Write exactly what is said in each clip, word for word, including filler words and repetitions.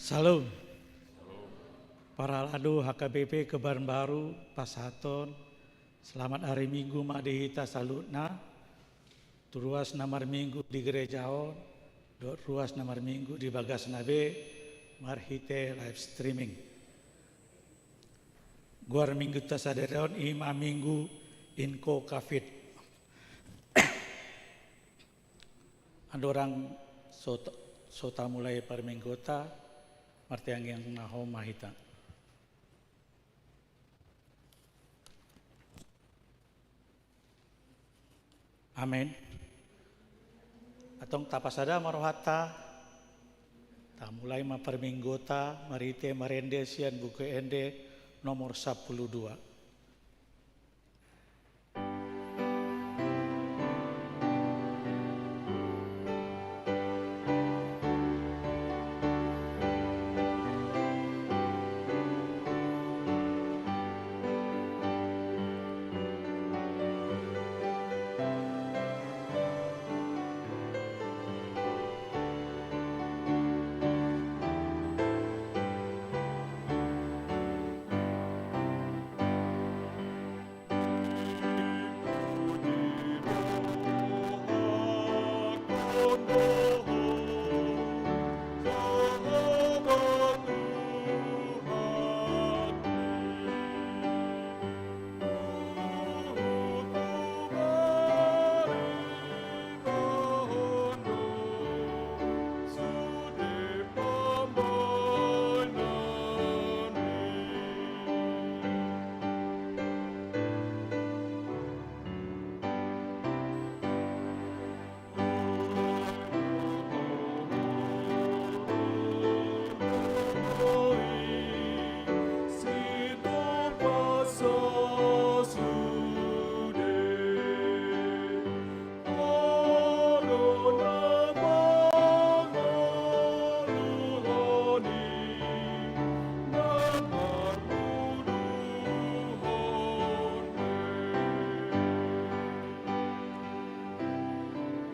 Shalom. Parhalado H K B P Kebaran Baru pasahathon selamat hari Minggu ma di hita saluhutna. Tu ruas na marminggu di gereja on, dohot ruas na marminggu di bagasna be marhite live streaming. Goar minggunta sadari on i ma minggu Inco Covid. Andorang so, so tamulai parmingguonta, martangiang ma hita. Amen. Antong tapasada ma rohanta, tamulai ma parmingguonta marhite marende sian Buku Ende nomor sampulu dua.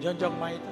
Jongjong ma hita.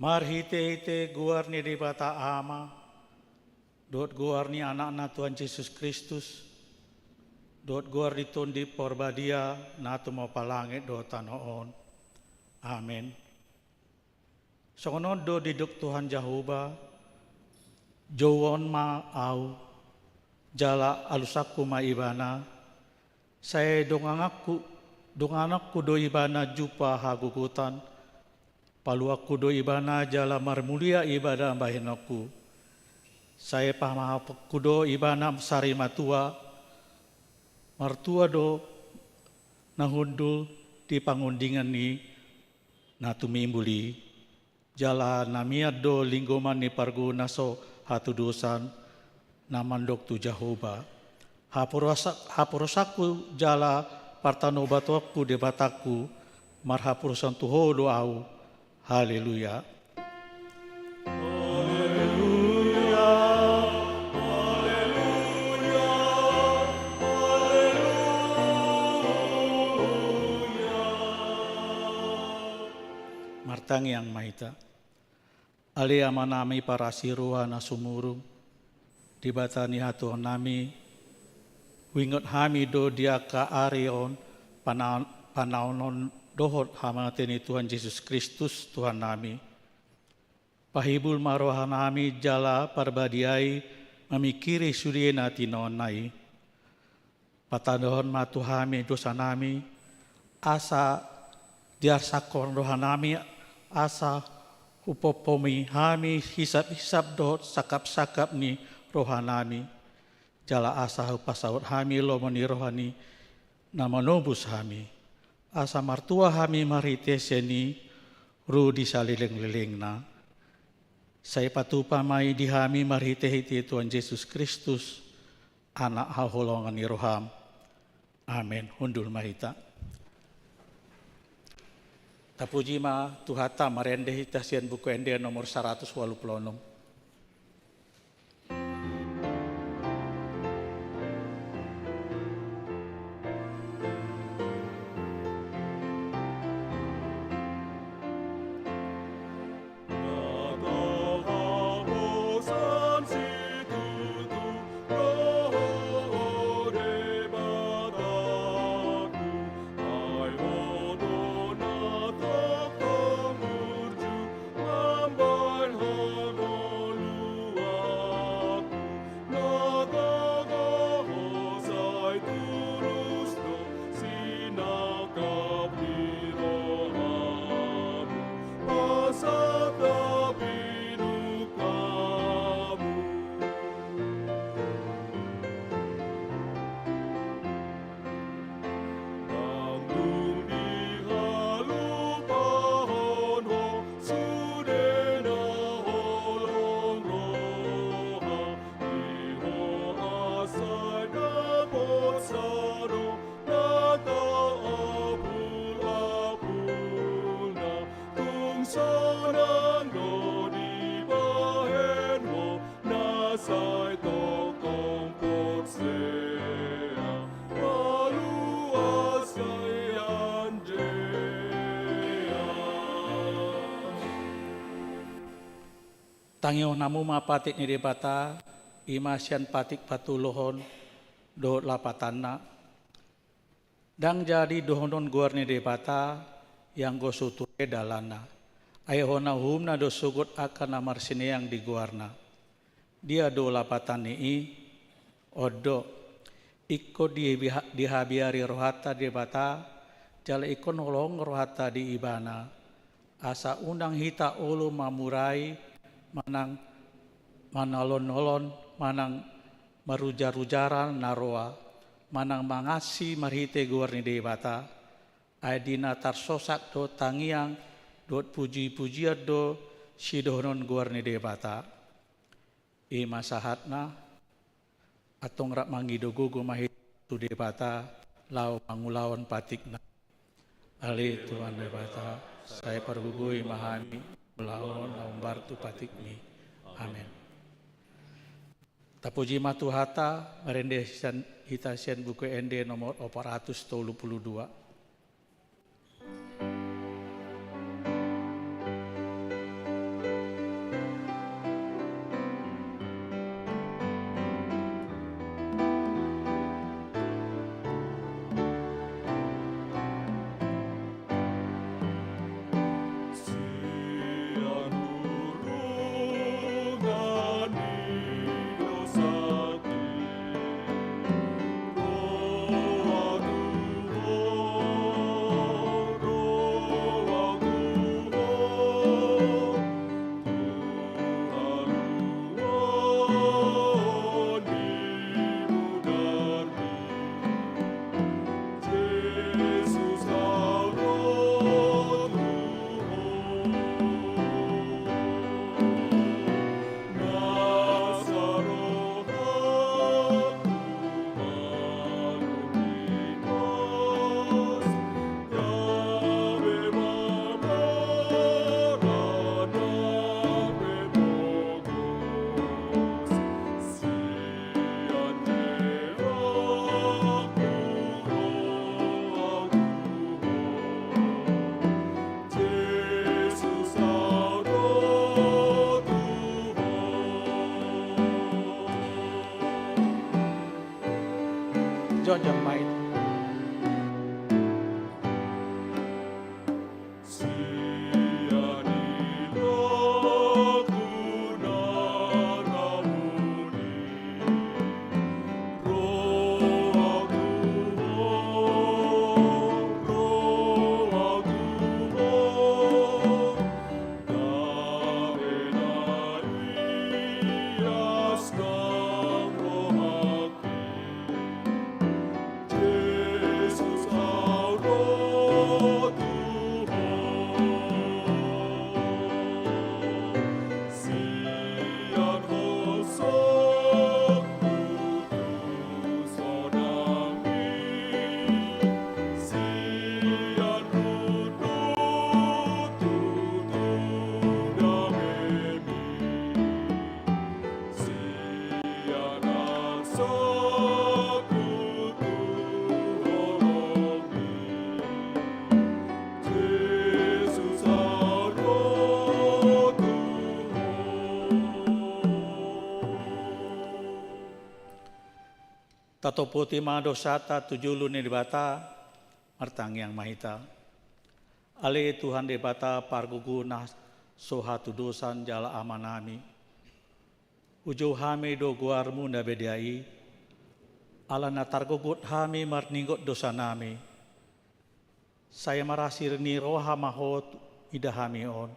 Marhitehite goar ni Debata Ama, dohot goar ni Anakna Tuhan Jesus Kristus, dohot goar ni Tondi Porbadia na tumompa langit dohot tano on. Amen. Songon on do didok Tuhan Jahowa, jouon ma Ahu, jala alusanku ma Ibana, sai dongananku, dongananku do Ibana jumpa hagogotan, paluanku do Ibana jala marmulia Ibana bahenonku. Sai pamaafonku do Ibana sarimatua, martua do na hundul di pangundingan ni na tumimbul i. Jala na mian do linggoman ni parguna so hatudosan na mandok tu Jahowa. Haporasa-, haporosangku jala partanobatoanku Debatangku, marhaporsan tu Ho do ahu. Haleluya. Haleluya, haleluya, haleluya. Martangiang ma hita. Ale Amanami parasi roha na sumurung, Debata ni hatuaonnami, huingot hami do di angka ari on pana-, panaonon dohot hamate ni Tuhan Jesus Kristus Tuhannami. Pahibul ma rohanami jala parbadiai mamingkiri sude na tinoanna i. Patandahon ma tu hami dosanami, asa diarsakhon rohanami, asa hupopumi hami hisap-hisap dohot sangkap-sangkap ni rohanami. Jala asa hupasaut hami lomo ni roha ni na manobus hami. Asa martua hami marhite sian i ro di saleleng-lelengna. Sai patupa ma i di hami marhite-hite Tuhan Jesus Kristus, Anak haholongan ni roham. Amen. Hundul ma hita. Tapuji ma Tuhanta, marende hita sian Buku Ende nomor saratus ualu pulu onom. Ndang dung dihalupahon ho sude na holong roha, di ho asa daposa do na taapul-apulna, tung sonang do dibahen ho na sai tongtong porsea, paluas ni anjea. Tangihon hamu ma patik ni Debata, i ma sian patik patoluhon dohot lapatanna. Ndang jadi dohonon goar ni Debata, ianggo so ture dalanna. Ai hona uhumna do sogot angka na marsineang di goarna. Dia do lapatan ni i? On do, ingkon dibiha-, dihabiari rohanta Debata, jala ingkon holong rohanta di Ibana. Asa unang hita olo mamurai, manang manalon-nolon, manang marujar-ujaran na roa, manang mangansi marhite goar ni Debata, ai di na tarsosak do tangiang dohot puji-pujian do sidohonon goar ni Debata. I ma sahatna, antong rap mangido gogo ma hita tu Debata, laho mangulahon patikna. Ale Tuhan Debata, sai pargogoi ma hami, ulaon na hombar tu patikmi. Amen. Tapuji ma Tuhanta, marende sian, hita sian Buku Ende nomor opat ratus tolu pulu dua. Jongjong ma i. Taompoti ma dosanta tu jolo ni Debata. Martangiang ma hita. Ale Tuhan Debata pargogo na so hatudosan jala Amanami, hujou hami do goarmu na badia i, ala na targogot hami marningot dosanami. Sai marasi ni roha ma Ho mida hami on,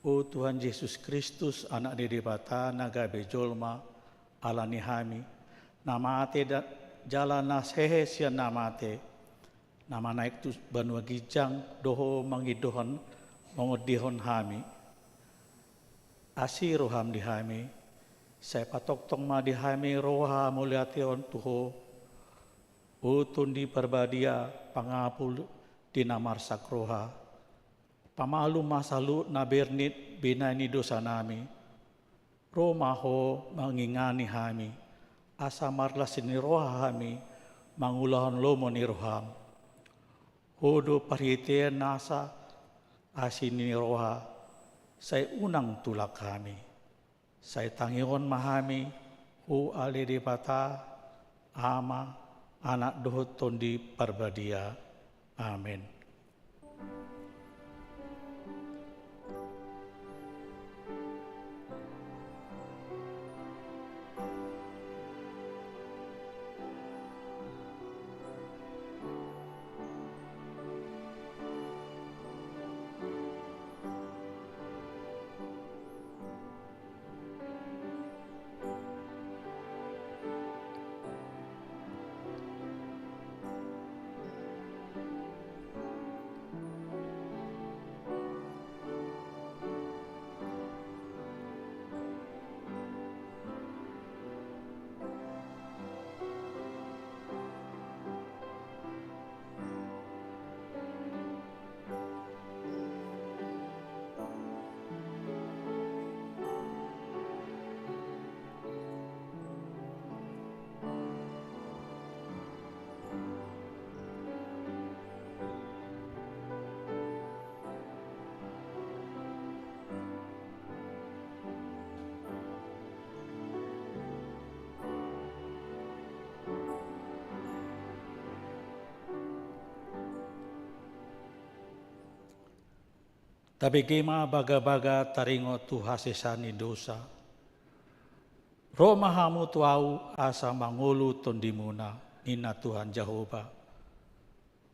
o Tuhan Jesus Kristus, Anak ni Debata na gabe jolma ala ni hami, na mate da-, jala na hehe sian na mate, na manaek tu banua ginjang, do Ho mangidohon, mangondihon hami. Asi roham di hami, sai patongtong ma di hami roha mauliate on tu Ho, o Tondi Parbadia, pangapul di na marsak roha. Pamalum ma saluhut na bernit binahen ni dosanami. Ro ma Ho mangingani hami, asa marlas ni roha hami mangulahon lomo ni roham. Ho do parhitean nasa asi ni roha, sai unang tulak hami. Sai tangihon ma hami, Ho ale Debata, Ama, Anak dohot Tondi Parbadia. Amen. Tabege ma bagabaga taringot tu hasesaan ni dosa. Ro ma hamu tu Ahu asa mangolu tondimuna, ninna Tuhan Jahowa.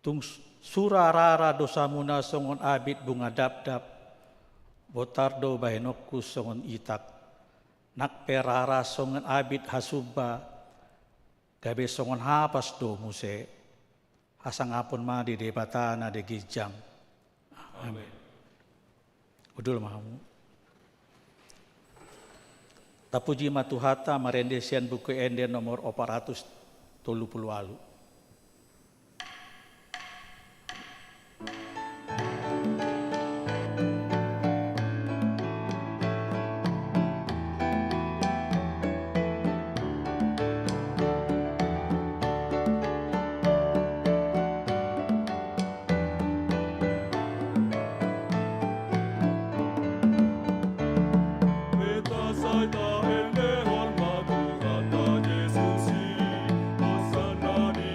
Tung s-, sura rara dosamuna songon abit bunga dapdap, botar do bahenonku songon itak. Nang pe rara songon abit hasumba, gabe songon hapas do muse. Hasangapon ma di Debata na di ginjang. Amen. Amen. Hundul ma hamu. Tapuji ma Tuhanta marende sian Buku Ende nomor opat ratus tolu pulu ualu. Beta sai taendehon ma Tuhanta Jesus i, hosanna di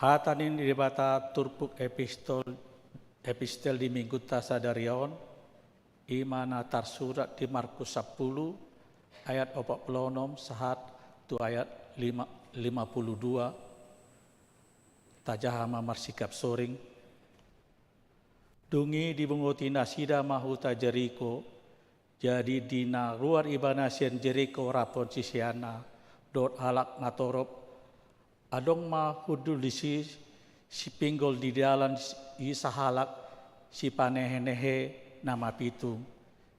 Hata ni Debata turpuk epistol, epistel di minggunta sadari on, i ma na tarsurat di Markus sampulu, ayat opat pulu onom sahat tu ayat lima, lima pulu dua. Tajaha ma marsikap soring. Dung i dibungoti nasida ma huta Jeriko. Jadi di na ruar ibana sian Jeriko rap siseanna dohot halak na torop, adong ma hundul disi, sipinggol di dalan i sahalak sipanehenehe na mapitung,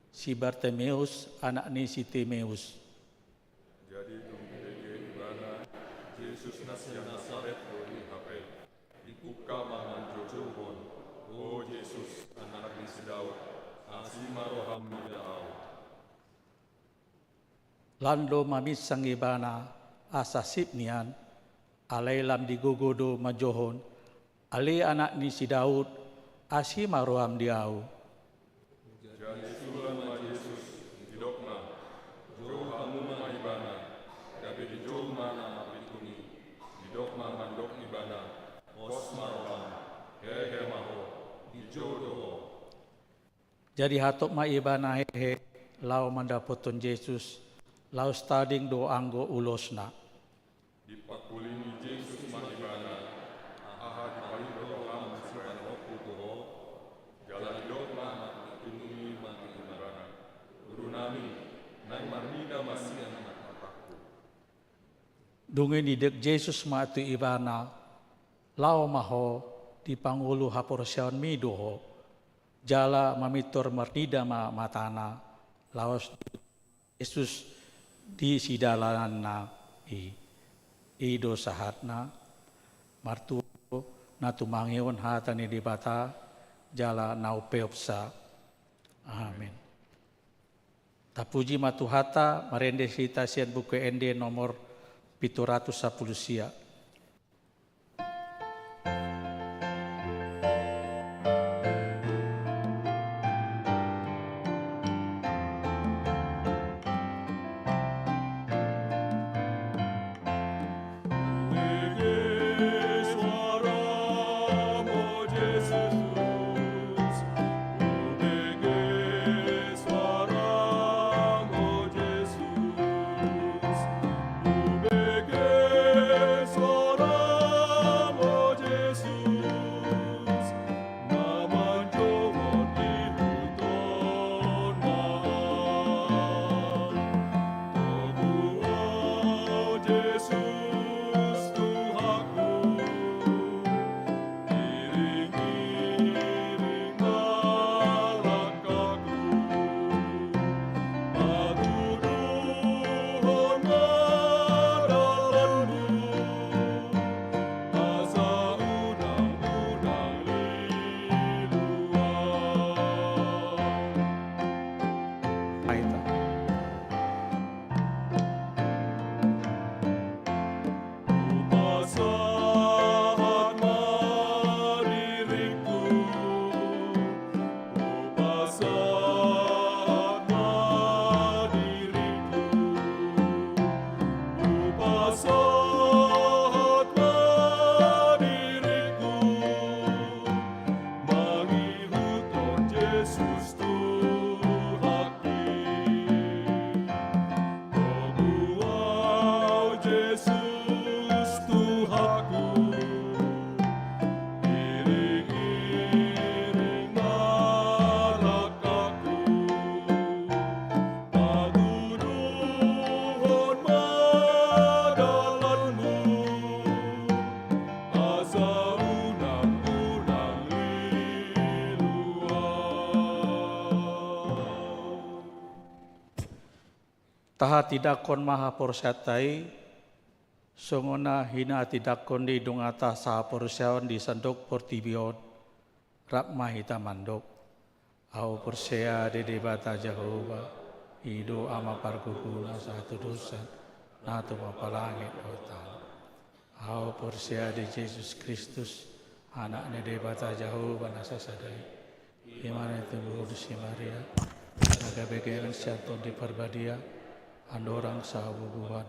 si Bartimeus anak ni si Timeus. Jadi dung dibege ibana, Jesus na sian Nasaret do i hape, dipungka ma manjouhon: O Jesus, anak ni si Daud, asi ma roham mida ahu. Lam do maminsang ibana asa sip nian, alai lam digogo do manjouhon: Ale anak ni si Daud, asi ma roham di ahu. Jadi sulun ma Jesus, didokna: Jou hamu ma ibana. Gabe dijou ma na mapitung i. Didok ma mandok ibana: Pos ma roham, hehe ma ho, dijou do ho. Jadi hatop ma ibana hehe laho mandapothon Jesus, laos tading do anggo ulosna. Dipangkulingi Jesus ma ibana: Aha dipaihut roham sipanenonku tu ho? Jala didok ma na mapitung i ma tu ibana: Gurunami, naeng marnida ma sian hatangku. Dung i didok Jesus ma tu ibana: Laho ma ho, dipangolu haporseaonmi do ho. Jala mamintor marnida ma matana, laos Jesus di sidalananna i. I do sahatna. Martua na tumangihon hata ni Debata jala na umpeopsa. Amen. Tapuji ma Tuhanta. Marende hita sian Buku Ende nomor pitu ratus sampulu sia. Tahatindangkon ma haporseaonta i, songon na hinahatindangkon ni donganta sahaporseaon di sandok portibi on. Rap ma hita mandok: Ahu porsea di Debata Jahowa, i do Ama pargogona sahatudosan, na tumompa langit dohot tano. Ahu porsea di Jesus Kristus, Anak ni Debata Jahowa na sasada i. I ma na tinumburhon ni si Maria, na gabe gemen sian Tondi Parbadia, andorang sahabubuhan.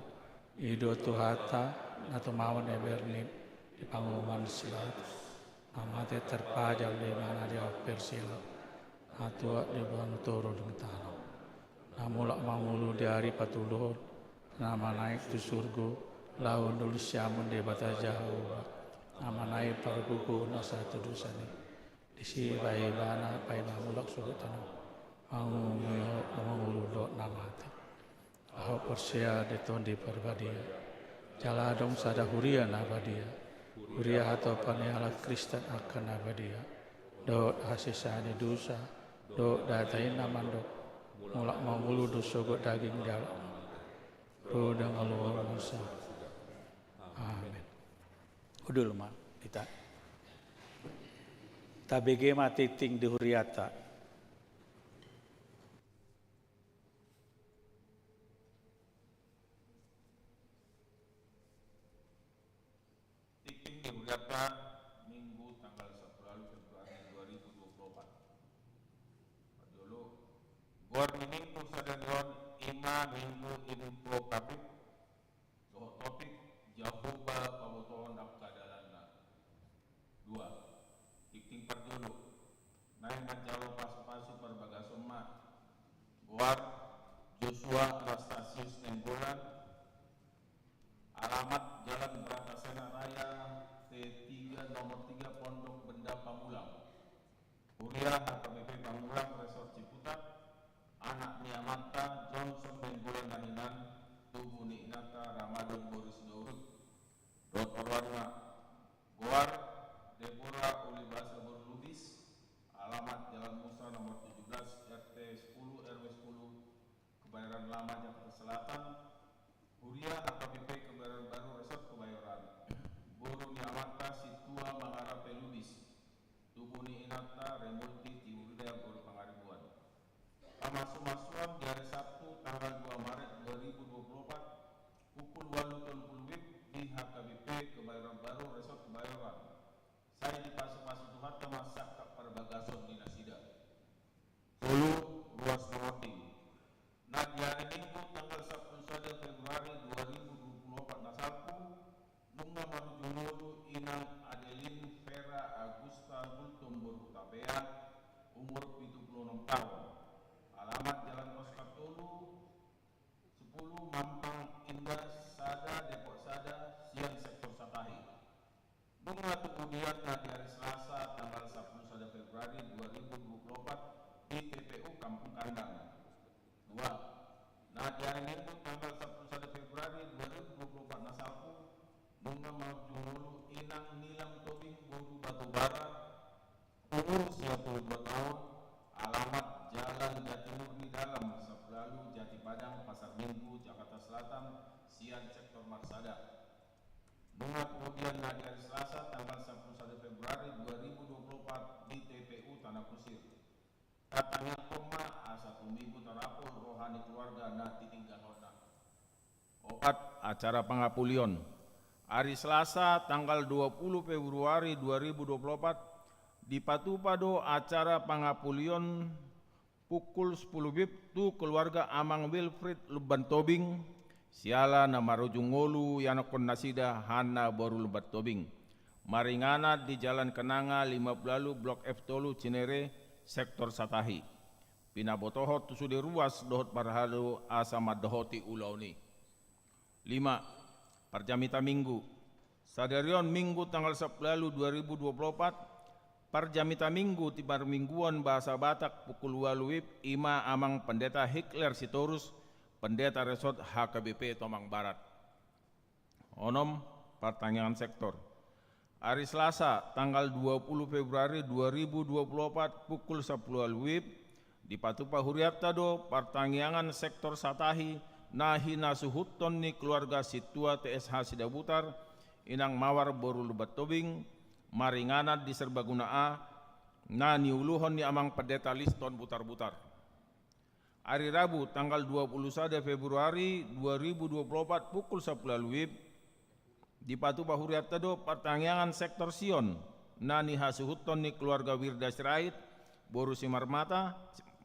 I do Tuhanta, na tumamon ember ni di panguhuman si Pilatus, na mate tarpajal di ibana di aek Persela, na tuat di banua toru di tano, na mulak mangolu di ari patoluhon, na manaek tu surgo, laho ulos siamun Debata Jahowa, na mangalehon pargogoon na satudosan i. Disi dibahen ibana paima mulak sogot tano, manguhumi ho na mangolu dohot na mate. Ahu porsea di Tondi Parbadia, jala adong sada huria na badia, huria hatopan ni halak Kristen angka na badia, dohot hasesaan ni dosa, dohot data i na mandok, mulak mangolu do sogot daging jala mate. Ro do hangoluan muse. Amen. Hundul ma hita. Tabege ma tingting di hurianta. Tingting di hurianta, Minggu tanggal sampulu ualu Februari dua ribu dua puluh empat. Parjolo, goar ni Minggu sadari on i ma Minggu Info Kabid, dohot topik, Jahowa pabotohon angka dalanna. Dua, tingting parjolo, naeng manjalo pasupasu parbagason ma. Goar, Joshua Anastasius Nainggolan. Alamat, Jalan Bratasena Raya, T tiga, nomor tiga, Pondok Benda Pamulang. Huria H K B P Pamulang, Resort Ciputat. Anak ni amanta Johnson Nainggolan na hinan, tubu ni inanta Ramadon boru Sitorus. Dohot oroanna. Goar, Deborah Ulibasa boru Lubis. Alamat, Jalan Musa nomor tujuh belas, R T sepuluh, R W sepuluh, Kebayoran Lama, Jakarta Selatan. Huria H K B P Kebayoran Baru, Resort Kebayoran. Boru ni amanta Sintua Mangarape Lubis. Tubu ni inanta Remulti Tiurida boru Pangaribuan. Pamasumasuon di hari Sabtu tanggal dua Maret dua ribu dua puluh empat, pukul ualu tolu pulu WIB di H K B P Kebayoran Baru, Resort Kebayoran. Sai dipasupasu Tuhanta ma sangkap parbagason ni nasida. Tolu, ruas na marding. Na di ari Minggu tanggal sampulu sada Februari dua ribu dua puluh empat na salpu, nunga marujung ngolu inang Adeline Vera Agusta Gultom boru Hutapea, umur pitu pulu onom taon. Alamat Jalan Oscar tolu, sepuluh, Mampang Indah sada, Depok sada, sian sektor Satahi. Nunga tubu dian na di ari Selasa tanggal sampulu sada Februari dua ribu dua puluh empat di T P U Kampung Kandang. Dua, na di ari Minggu tanggal sampulu sada Februari dua ribu dua puluh empat na salpu, nunga marujung ngolu inang Nilam Tobing boru Batubara, umur sia pulu dua taon, alamat Jalan Jatimurni Dalam sampulu ualu, Jatipadang, Pasar Minggu, Jakarta Selatan, sian sektor Marsada. Nunga tubu dian na di ari Selasa tanggal sampulu sada Februari dua ribu dua puluh empat di T P U Tanah Kusir. Tatangiangkon ma asa tumibu tarapul roha ni keluarga na titinggalhonna. Opat, acara pangapulion. Ari Selasa tanggal dua pulu Februari dua ribu dua puluh empat, dipatupa do acara pangapulion pukul sampulu WIB tu keluarga Amang Wilfried Lumban Tobing, siala na marujung ngolu ianakkon nasida Hanna boru Lumban Tobing, maringanan di Jalan Kenanga lima pulu ualu, Blok F tolu, Cinere, sektor Satahi. Pinabotohon tu sude ruas dohot parhalado asa mandohoti ulaon i. Lima, parjamita Minggu. Sadari on Minggu tanggal sampulu ualu dua ribu dua puluh empat, parjamita Minggu di parmingguan bahasa Batak pukul ualu WIB, i ma Amang Pendeta Hitler Sitorus, Pendeta Resort H K B P Tomang Barat. Onom, partangiangan sektor. Ari Selasa tanggal dua pulu Februari dua ribu dua puluh empat pukul sampulu ualu WIB, dipatupa hurianta do partangiangan sektor Satahi na hinasuhuton ni keluarga Sintua T S H Sidabutar, inang Mawar boru Lumban Tobing, maringanan di Serbaguna A, na niuluhon ni Amang Pendeta Liston Butarbutar. Ari Rabu tanggal dua pulu sada Februari dua ribu dua puluh empat pukul sampulu ualu WIB, dipatupa hurianta do partangiangan sektor Sion na nihasuhuton ni keluarga Wirda Sirait boru Simarmata,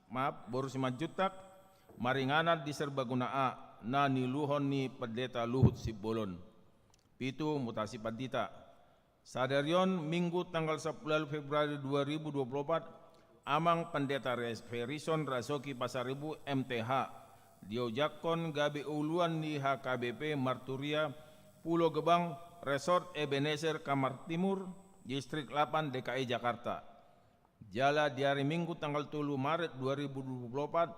maaf, boru Simanjuntak, maringanan di Serbaguna A, na niuluhon ni Pendeta Luhut Simbolon. Pitu, mutasi pandita. Sadari on, Minggu tanggal sampulu ualu Februari dua ribu dua puluh opat, Amang Pendeta Res-, Ferison Rasoki Pasaribu, M T H, diojakkon gabe uluan di H K B P Marturia Pulo Gebang, Resort Ebenezer Kamar Timur, Distrik delapan D K I Jakarta. Jala di ari Minggu tanggal tolu Maret dua ribu dua puluh opat,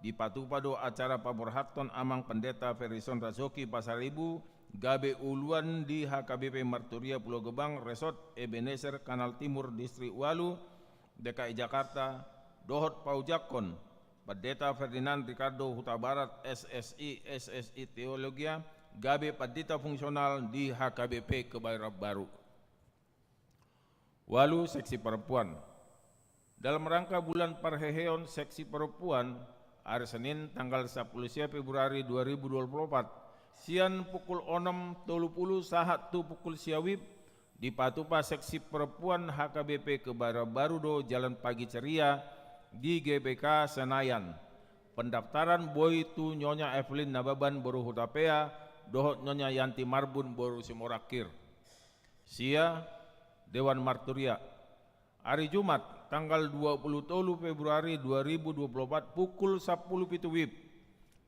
dipatupa do acara paborhathon Amang Pendeta Ferison Rasoki Pasaribu gabe uluan di H K B P Marturia Pulo Gebang, Resort Ebenezer Kanal Timur, Distrik ualu, D K I Jakarta, dohot paojakkon Pendeta Ferdinand Ricardo Hutabarat, S S I, S S I Teologia, gabe pendeta fungsional di H K B P Kebayoran Baru. Ualu, seksi perempuan. Dalam rangka bulan parheheon seksi perempuan, ari Senin tanggal sampulu sia Februari dua ribu dua puluh opat, sian pukul onom tolu pulu sahat tu pukul sia WIB, dipatupa seksi perempuan H K B P Kebayoran Baru do Jalan Pagi Ceria di G B K Senayan. Pendaftaran boi tu Nyonya Evelyn Nababan boru Hutapea dohot Nyonya Yanti Marbun boru Simorangkir. Sia, Dewan Marturia. Ari Jumat, tanggal dua pulu tolu Februari dua ribu dua puluh opat, pukul sampulu pitu WIB,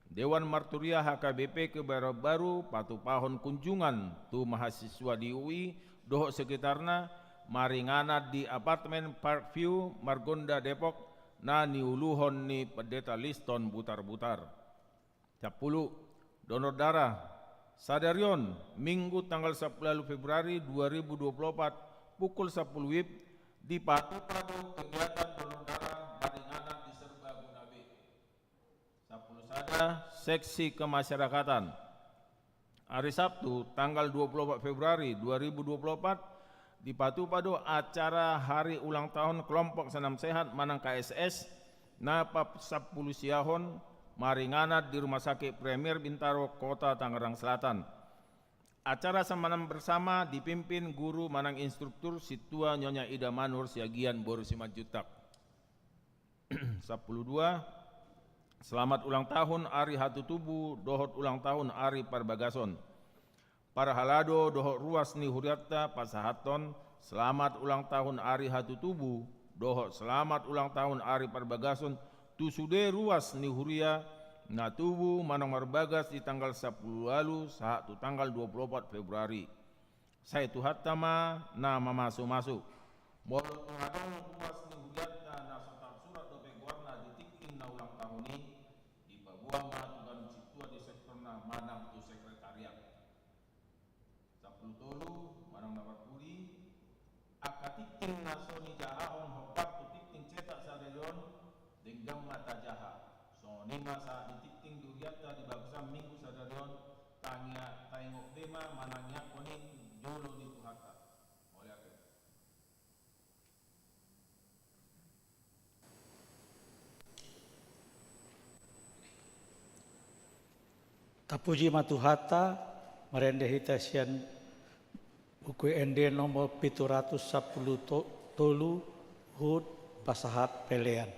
Dewan Marturia H K B P Kebayoran Baru patupahon kunjungan tu mahasiswa di U I dohot sekitarna, maringanan di apartemen Park View, Margonda, Depok, na niuluhon ni Pendeta Liston Butarbutar. Sampulu, donor darah. Sadari on, Minggu tanggal sampulu ualu Februari dua ribu dua puluh opat, pukul sampulu WIB, dipatupa do kegiatan donor darah maringanan di Serbaguna B. Sampulu sada, seksi kemasyarakatan. Ari Sabtu, tanggal dua puluh opat Februari dua ribu dua puluh opat, dipatupa do acara hari ulang tahun kelompok Senam Sehat manang K S S, na pasampulu siahon, maringanan di Rumah Sakit Premier Bintaro, Kota Tangerang Selatan. Acara samanan bersama dipimpin guru manang instruktur, Sintua Nyonya Ida Manur Siagian boru Simanjuntak. Sampulu dua, selamat ulang tahun ari hatutubu dohot ulang tahun ari parbagason. Parhalado dohot ruas ni hurianta pasahathon selamat ulang tahun ari hatutubu dohot selamat ulang tahun ari parbagason tu sude ruas ni huria na tubu manang marbagas di tanggal sampulu ualu sahat tu tanggal dua pulu opat Februari. Sai Tuhanta ma na mamasumasu. Molo tung adong ruas ni hurianta na so tarsurat dope goarna di tingting na ulang tahun i, dipaboa ma tu ganup sintua di sektorna manang tu sekretariat. Sampulu tolu, manang na parpudi, angka tingting na so nijahahon hombar tu tingting cetak sadari on, denggan ma tajaha. Songon i ma sahat ni tingting di hurianta di bagasan Minggu sadari on, tangia-, taingot be ma manangiangkon i tu jolo ni Tuhanta. Mauliate. Tapuji ma Tuhanta, marende hita sian Buku Ende nomor pitu ratus sampulu to-, tolu, hut pasahat pelean.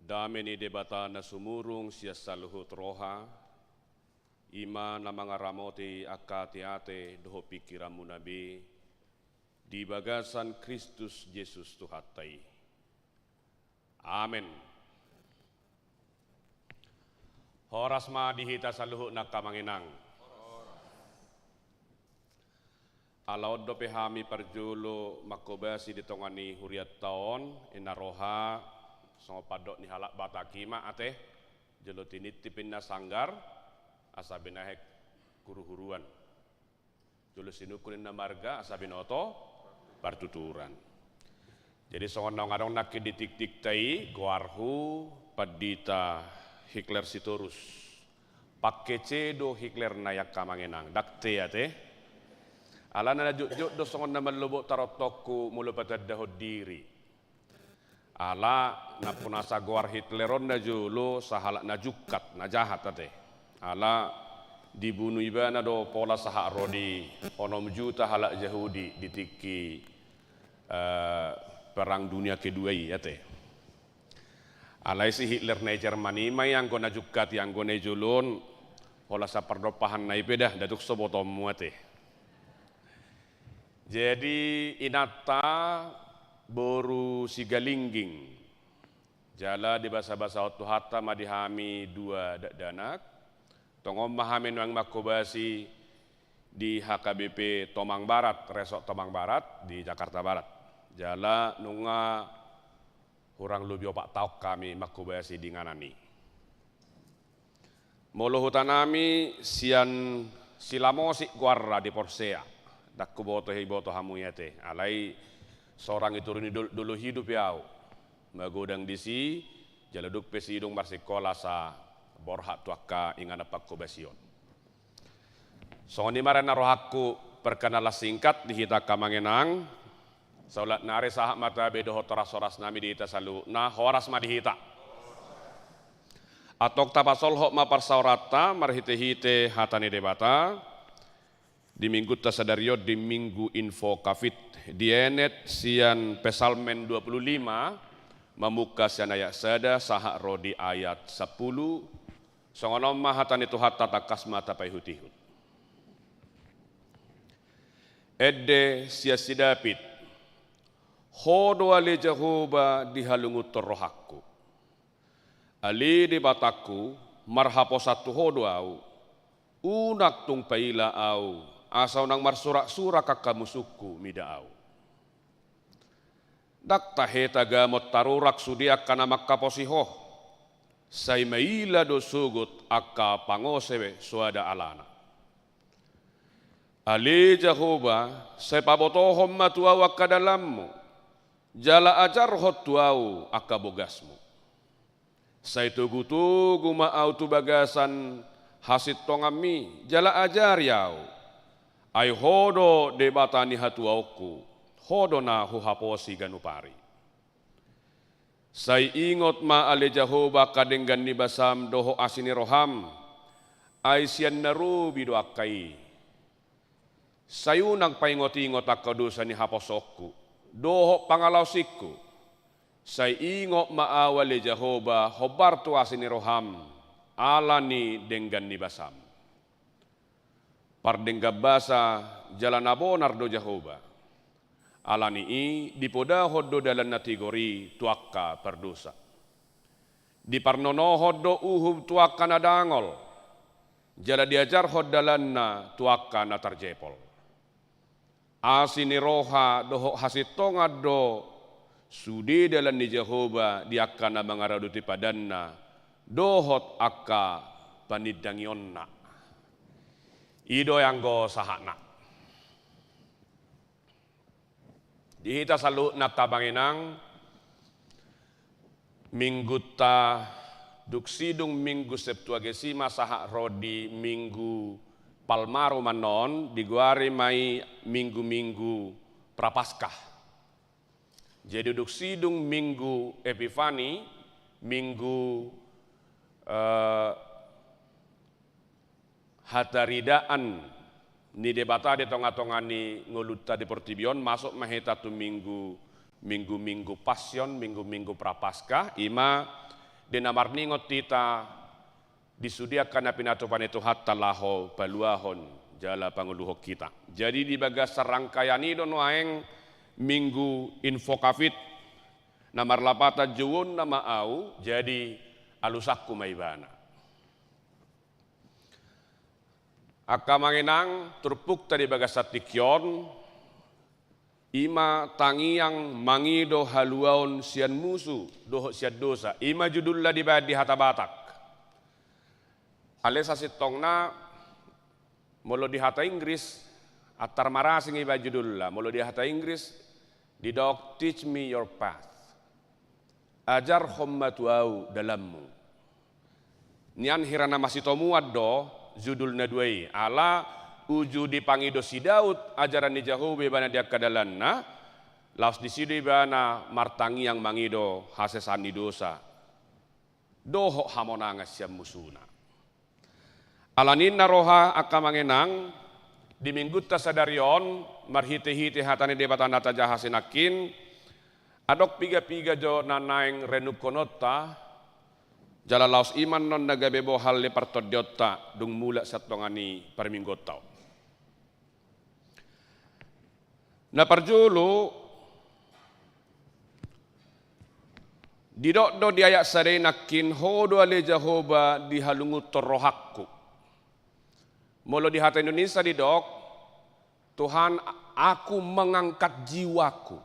Dame ni Debata na sumurung sian saluhut roha, i ma na mangaramoti angka ateate dohot pingkiranmuna be di bagasan Kristus Jesus Tuhanta i. Amen. Horas ma di hita saluhutna angka amang inang. Ala on dope hami parjolo manghobasi di tonga ni hurianta on, i na roha songon pandok ni halak Batak i ma ate, jolo tinitip ninna sanggar, asa binahen huruhuruan. Jolo sinungkun ninna marga, asa binoto partuturan. Jadi songon naung adong nangkin di tiktikta i, goarhu Pandita Hitler Sitorus. Pangkece do Hitlerna i angka amang inang, ndang te ate. Alana na jotjot do songon na mallobot tarontokku molo patandahon diri. Ala nampunasa goar Hitler on najolo sahalak na jungkat, na jahat ate. Ala dibunu ibana do pola sahat ro di onom juta halak Jahudi di tingki, eh, Perang Dunia Kedua i ate. Alai si Hitler na i Jerman i ma i anggo na jungkat i, anggo na i jolo on, holan sian pardompahanna i pe da, ndang tung so botoonmu ate. Jadi inanta boru Sigalingging. Jala dibasabasahon Tuhanta ma di hami dua dakdanak. Tong on ma hami nuaeng manghobasi di H K B P Tomang Barat, Resort Tomang Barat di Jakarta Barat. Jala nunga hurang lobi opat taon hami manghobasi di inganan i. Molo hutanami sian Silamosik goarna di Porsea, ndang huboto, huboto hamu i ate, alai sorang i toru ni Dol-, Dolok Hidup i ahu. Magodang disi, jala dung pe sidung marsingkola asa borhat tu angka inganan panghobasion. Songon i ma rap na rohangku perkenalan singkat di hita angka amang inang. Saulak nari sahat ma tabe dohot horas-horasnami di hita saluhutna, horas ma di hita. Antong tapasolhot ma parsaoranta marhite-hite hata ni Debata di minggunta sadari on di Minggu Invocavit, dienet sian Psalmen dua puluh lima, mamungka sian ayat sada sahat ro di ayat sampulu. Songon on ma hata ni Tuhanta, tangkas ma tapaihut-ihut. Ende sian si David. Ho do ale Jahowa di halungunhon rohangku. Ale Debatangku, marhaposan tu Ho do ahu. Unang tung paila ahu, asa unang marsurak-surak angka musungku mida ahu. Ndang tahe tagamon tarurak sude angka na manghaposi Ho, sai maila do sogot angka pangose soada alana. Ale Jahowa, sai pabotohon ma tu ahu angka dalanMu, jala ajarhon tu ahu angka bogasMu. Sai togu-togu ma ahu tu bagasan hasintonganMi, jala ajari ahu. Ai Ho do Debata ni hatuaonku, Ho do na huhaposi ganup ari. Sai ingot ma ale Jahowa angka denggan ni basaM dohot asi ni rohaM, ai sian na robi do angka i. Sai unang paingot-ingot angka dosa ni haposoonku dohot pangalaosingku. Sai ingot ma ahu ale Jahowa hombar tu asi ni rohaM, ala ni denggan ni basaM. Pardenggan basa jala na bonar do Jahowa. Ala ni i dipodahon do dalan na tigor i tu angka pardosa. Diparnonohon do uhum tu angka na dangol, jala diajarhon dalanna tu angka na tarjepol. Asi ni roha dohot hasintongan do sude dalan ni Jahowa di angka na mangaradoti padanna dohot angka panindangionna. I do i anggo sahatna. Di hita saluhutna angka amang inang, minggunta dung sidung Minggu Septuagesima sahat ro di Minggu Palmarum annon, digoari ma i minggu-minggu Prapaskah. Jadi dung sidung Minggu Epifani, minggu, eh, hataridaan ni Debata di tonga-tonga ni ngolunta di portibi on, masuk ma hita tu minggu, minggu-minggu Passion, minggu-minggu Prapaskah, i ma Di na marningot hita di sude angka na pinatupa ni Tuhanta laho paluahon jala pangoluhon hita. Jadi di bagasan rangkaian i do nuaeng Minggu Invocavit, na marlapatan jouonna ma ahu, jadi alusanku ma ibana. Angka amang inang, turpukta di bagasan tingki on, i ma tangiang mangido haluaon sian musu dohot sian dosa. I ma judulna dibaen di hata Batak. Alai sasintongna, molo di hata Inggris, antar marasing ibaen judulna. Molo di hata Inggris, didok Teach Me Your Path. Ajarhon ma tu ahu dalanmu. Nian hira na masitomuan do judul na dua i, ala uju dipangido si Daud ajaran ni Jahowa ibana di angka dalanna, laos disi do ibana martangiang mangido hasesaan ni dosa dohot hamonangan sian musuna. Ala ninna roha angka amang inang, di minggunta sadari on, marhitehite hata ni Debata na tajahasi nangkin, adong piga-piga jo na naeng renungkononta, jala laos i ma annon na gabe bohal ni partondionta dung mulak sian tonga ni parmingguonta on. Na parjolo, didok do di ayat sada i nangkin, Ho do ale Jahowa dihalungunhon rohangku. Molo di hata Indonesia didok, Tuhan, aku mengangkat jiwaku.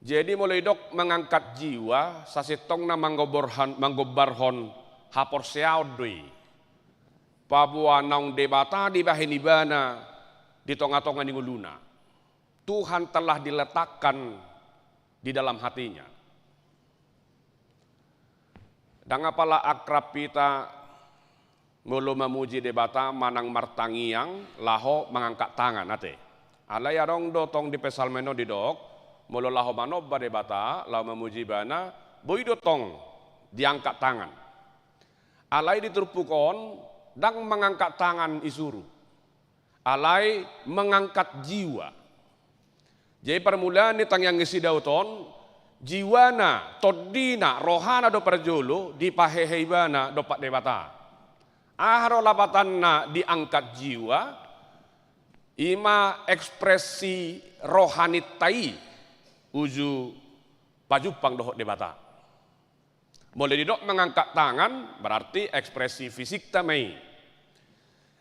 Jadi molo didok mengangkat jiwa, sasintongna manggomborhan-, manggombarhon haporseaon do i. Paboa naung Debata dibahen ibana di tonga-tonga ni ngoluna. Tuhan telah diletakkan di dalam hatinya. Ndang apala akrab hita molo mamuji Debata manang martangiang laho mangangkat tangan, ate. Alai adong do tong di Psalmen on didok, molo laho manomba Debata, laho mamuji Ibana, boi do tong diangkat tangan. Alai di turpuk on, ndang mangangkat tangan isuru. Alai mangangkat jiwa. Jadi parmulaan ni tangiang ni si Daud on, jiwana, tondina, rohana do parjolo dipahehe ibana dompak Debata. Aha do lapatanna diangkat jiwa? I ma ekspresi rohaninta i uju pajumpang dohot Debata. Molo didok mangangkat tangan, berarti ekspresi fisikta ma i.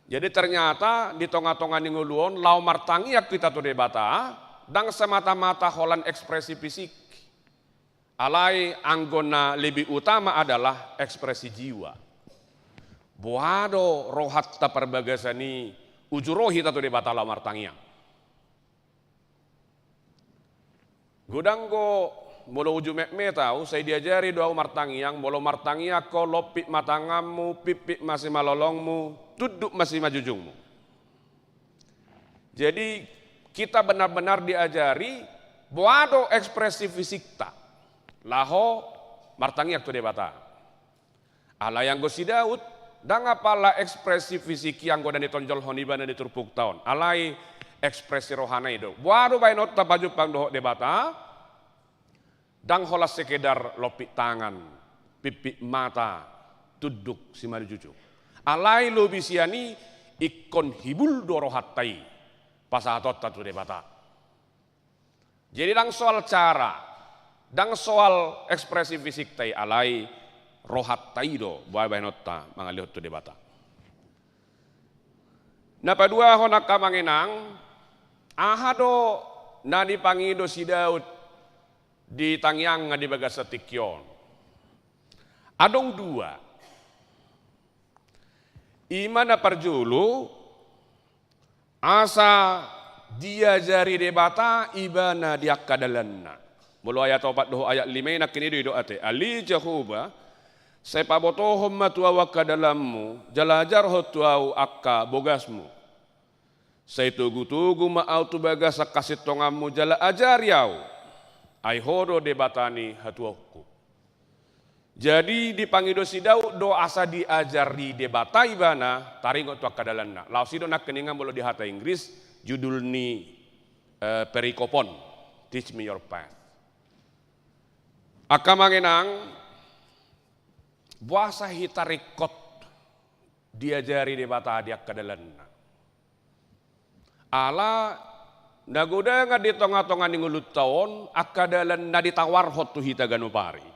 Jadi ternyata di tonga-tonga ni ngolu on, laho martangiang hita tu Debata, ndang semata-mata holan ekspresi fisik. Alai anggo na lebih utama adalah ekspresi jiwa. Boha do rohanta parbagasan i uju ro hita tu Debata laho martangiang. Godang do molo uju metmet ahu, sai diajari do ahu martangiang, molo martangiang ho, lompit ma tanganmu, pimpit ma simalolongmu, tunduk ma simanjujungmu. Jadi, kita benar-benar diajari, boha do ekspresi fisikta laho martangiang tu Debata. Alai anggo si Daud, ndang apala ekspresi fisik i anggo na nitonjolhon ibana di turpukta on. Alai ekspresi rohana i do. Boha do baenonta pajumpang dohot Debata, ndang holan sekedar lompit tangan, pimpit mata, tunduk simanjujung. Alai lobi sian i ingkon hibul do rohanta i pasahatonta tu Debata. Jadi ndang soal cara, ndang soal ekspresi fisikta i, alai rohanta i do boha baenonta mangalehon tu Debata. Na paduahon angka amang inang, aha do na dipangido si Daud di tangiangna di bagasan tingki on? Adong dua. I ma na parjolo, asa diajari Debata ibana di angka dalanna. Molo ayat opat dohot ayat lima i nangkin i do didok ate, Ale Jahowa, sai pabotohon ma tu ahu angka dalanmu, jala ajarhon tu ahu angka bogasmu. Sai togu-togu ma ahu tu bagasan hasintonganmu jala ajari ahu, ai Ho do Debata ni hatuaonku. Jadi dipangido si Daud do asa diajari Debata ibana taringot tu angka dalanna. Laos i do nangkiningan molo di hata Inggris judul ni, eh, perikop on, Teach Me Your Path. Angka amang inang, boasa hita ringkot diajari Debata di angka dalanna? Ala na godangan di tongatonga ni ngolunta on angka dalan na ditawarhon tu hita ganup ari.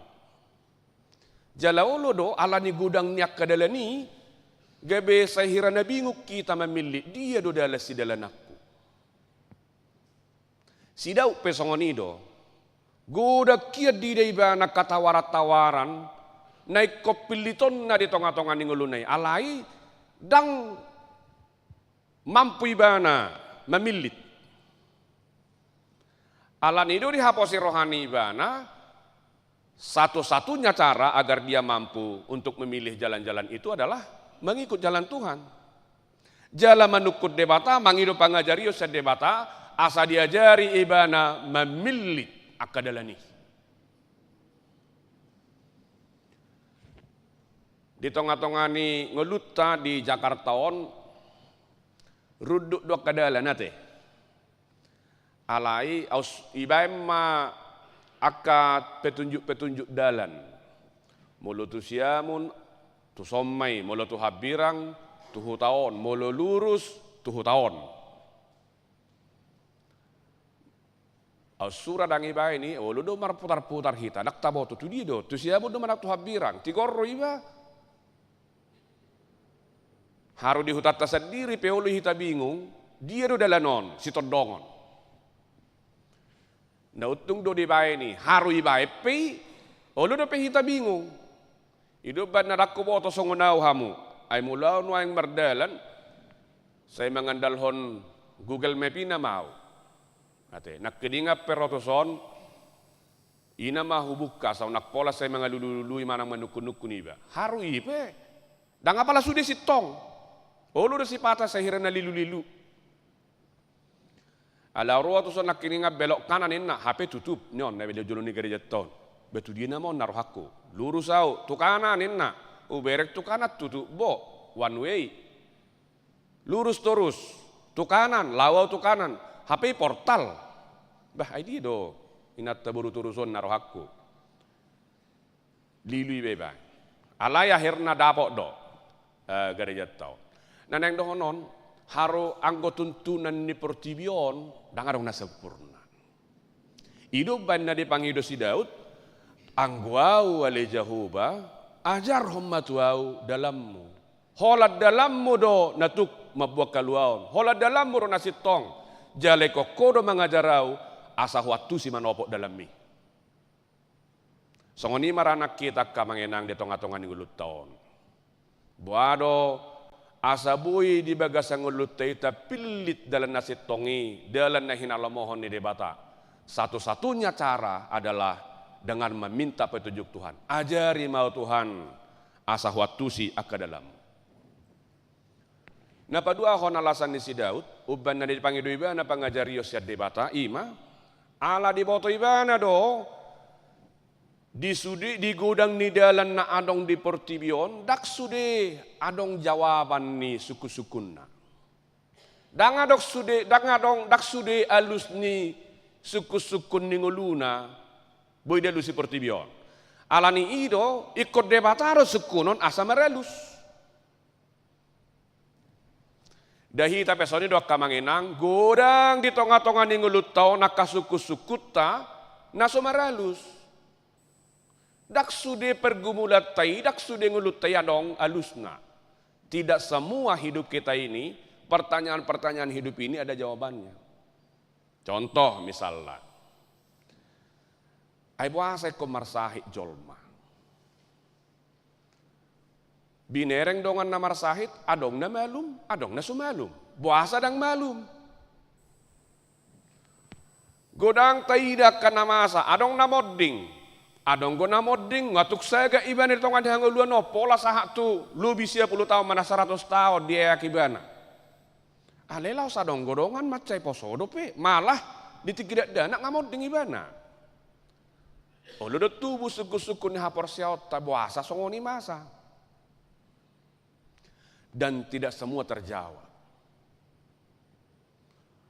Jala olo do, ala ni godang ni angka dalan i, gabe sai hira na bingung hita mamillit, dia do dalan sidalananku. Si Daud pe songon i do. Godang hian diida ibana angka tawaran-tawaran na ingkon pillitonna di tongatonga ni ngoluna i, alai ndang mampu ibana mamillit. Ala ni i do dihaposi roha ni ibana, satu-satunya cara agar dia mampu untuk memilih jalan-jalan itu adalah mengikut jalan Tuhan. Jala manungkun Debata, mangido pangajarion sian Debata, asa diajari ibana mamillit angka dalan i. Di tongatonga ni ngolunta di Jakarta on, runduk do angka dalan, ate. Alai aus ibaen ma angka petunjuk-petunjuk dalan. Molo tu Siamun, tuson ma i, molo tu Hambirang, tu huta on, molo lurus, tu huta on. Aus sura ndang ibaen i, olo do marputar-putar hita, ndang taboto tu dia do, tu Siamun do manang tu Hambirang, tigor do iba. Haru di hutanta sandiri pe olo hita bingung, dia do dalan on, sitondongon. Na untung do dibaen i, haru ibaen pe i, olo dope hita bingung. I do umbahen na ndang huboto songon au hamu, ai molo au nuaeng mardalan, sai mangandalhon Google Map i nama au. Ate, nangkiningan pe ro tuson, i nama hubungka, asa unang pola sai mangalului-lului manang manungkun-nungkun iba. Haru i pe. Ndang apala sude sintong. Olo do sipata sai hira na lilu-lilu. Ala ro au tuson nangkiningan belok kanan ninna, hape tutup, nion na di jolo ni garejanta on. Ba tu dia nama on na rohangku. Lurus au, tu kanan ninna. Ubereng tu kanan tutup, bo, one way. Lurus torus, tu kanan, laho au tu kanan, hape portal. Bah, ai dia do inanta boru torus on na rohangku. Lilu iba iba. Alai akhirna dapot do, eh, garejanta on. Na naeng dohonon, haru anggo tuntunan ni portibi on, ndang adong na sempurna. I do umbahen na dipangido si Daud, anggo au ale Jahowa, ajarhon ma tu au dalanmu. Holan dalanmu do na tuk mamboan haluaon. Holan dalanmu do na sintong. Jala ingkon ho do mangajar au, asa huantusi manopot dalanmi. Songon i ma ranak hita angka amang inang di tongatonga ni ngolunta on. Boha do asa boi di bagasan ngolunta i tapillit dalan na sintong i, dalan na hinalomohon ni Debata. Satu-satunya cara adalah dengan meminta petunjuk Tuhan. Ajari ma au Tuhan, asa huantusi angka dalanmu. Na paduahon alasan ni si Daud, umbahen na dipangido ibana pangajarion sian Debata, i ma, ala diboto ibana do, di sude, di godang ni dalan na adong di portibi on, ndang sude adong jawaban ni sungkun-sungkunna. Ndang adong sude, ndang adong, ndang sude alus ni sungkun-sungkun ni ngoluna, boi dialusi portibi on. Ala ni i do, ingkon Debata do sungkunon asa maralus. Nda hita pe songon i do angka amang inang, godang di tongatonga ni ngolunta on angka sungkun-sungkunta na so maralus. Ndang sude pergumulanta i, ndang sude ngolunta i adong alusna. Tidak semua hidup kita ini, pertanyaan-pertanyaan hidup ini ada jawabannya. Contoh misalna, ai boasa ingkon marsahit jolma? Binereng dongan na marsahit, adong na malum, adong na so malum. Boasa ndang malum? Godang taida angka na masa, adong na monding, adong do na monding, nga tung sagat ibana di tonga ni hangoluan on, pola sahat tu lobi sia pulu taon manang saratus taon dieak ibana. Alai laos adong do dongan mansai poso dope, malah di tingki dakdanak nga monding ibana. Olo do tubu sungkun-sungkun ni haporseaonta, boasa songon i masa. Dan tidak semua terjawab.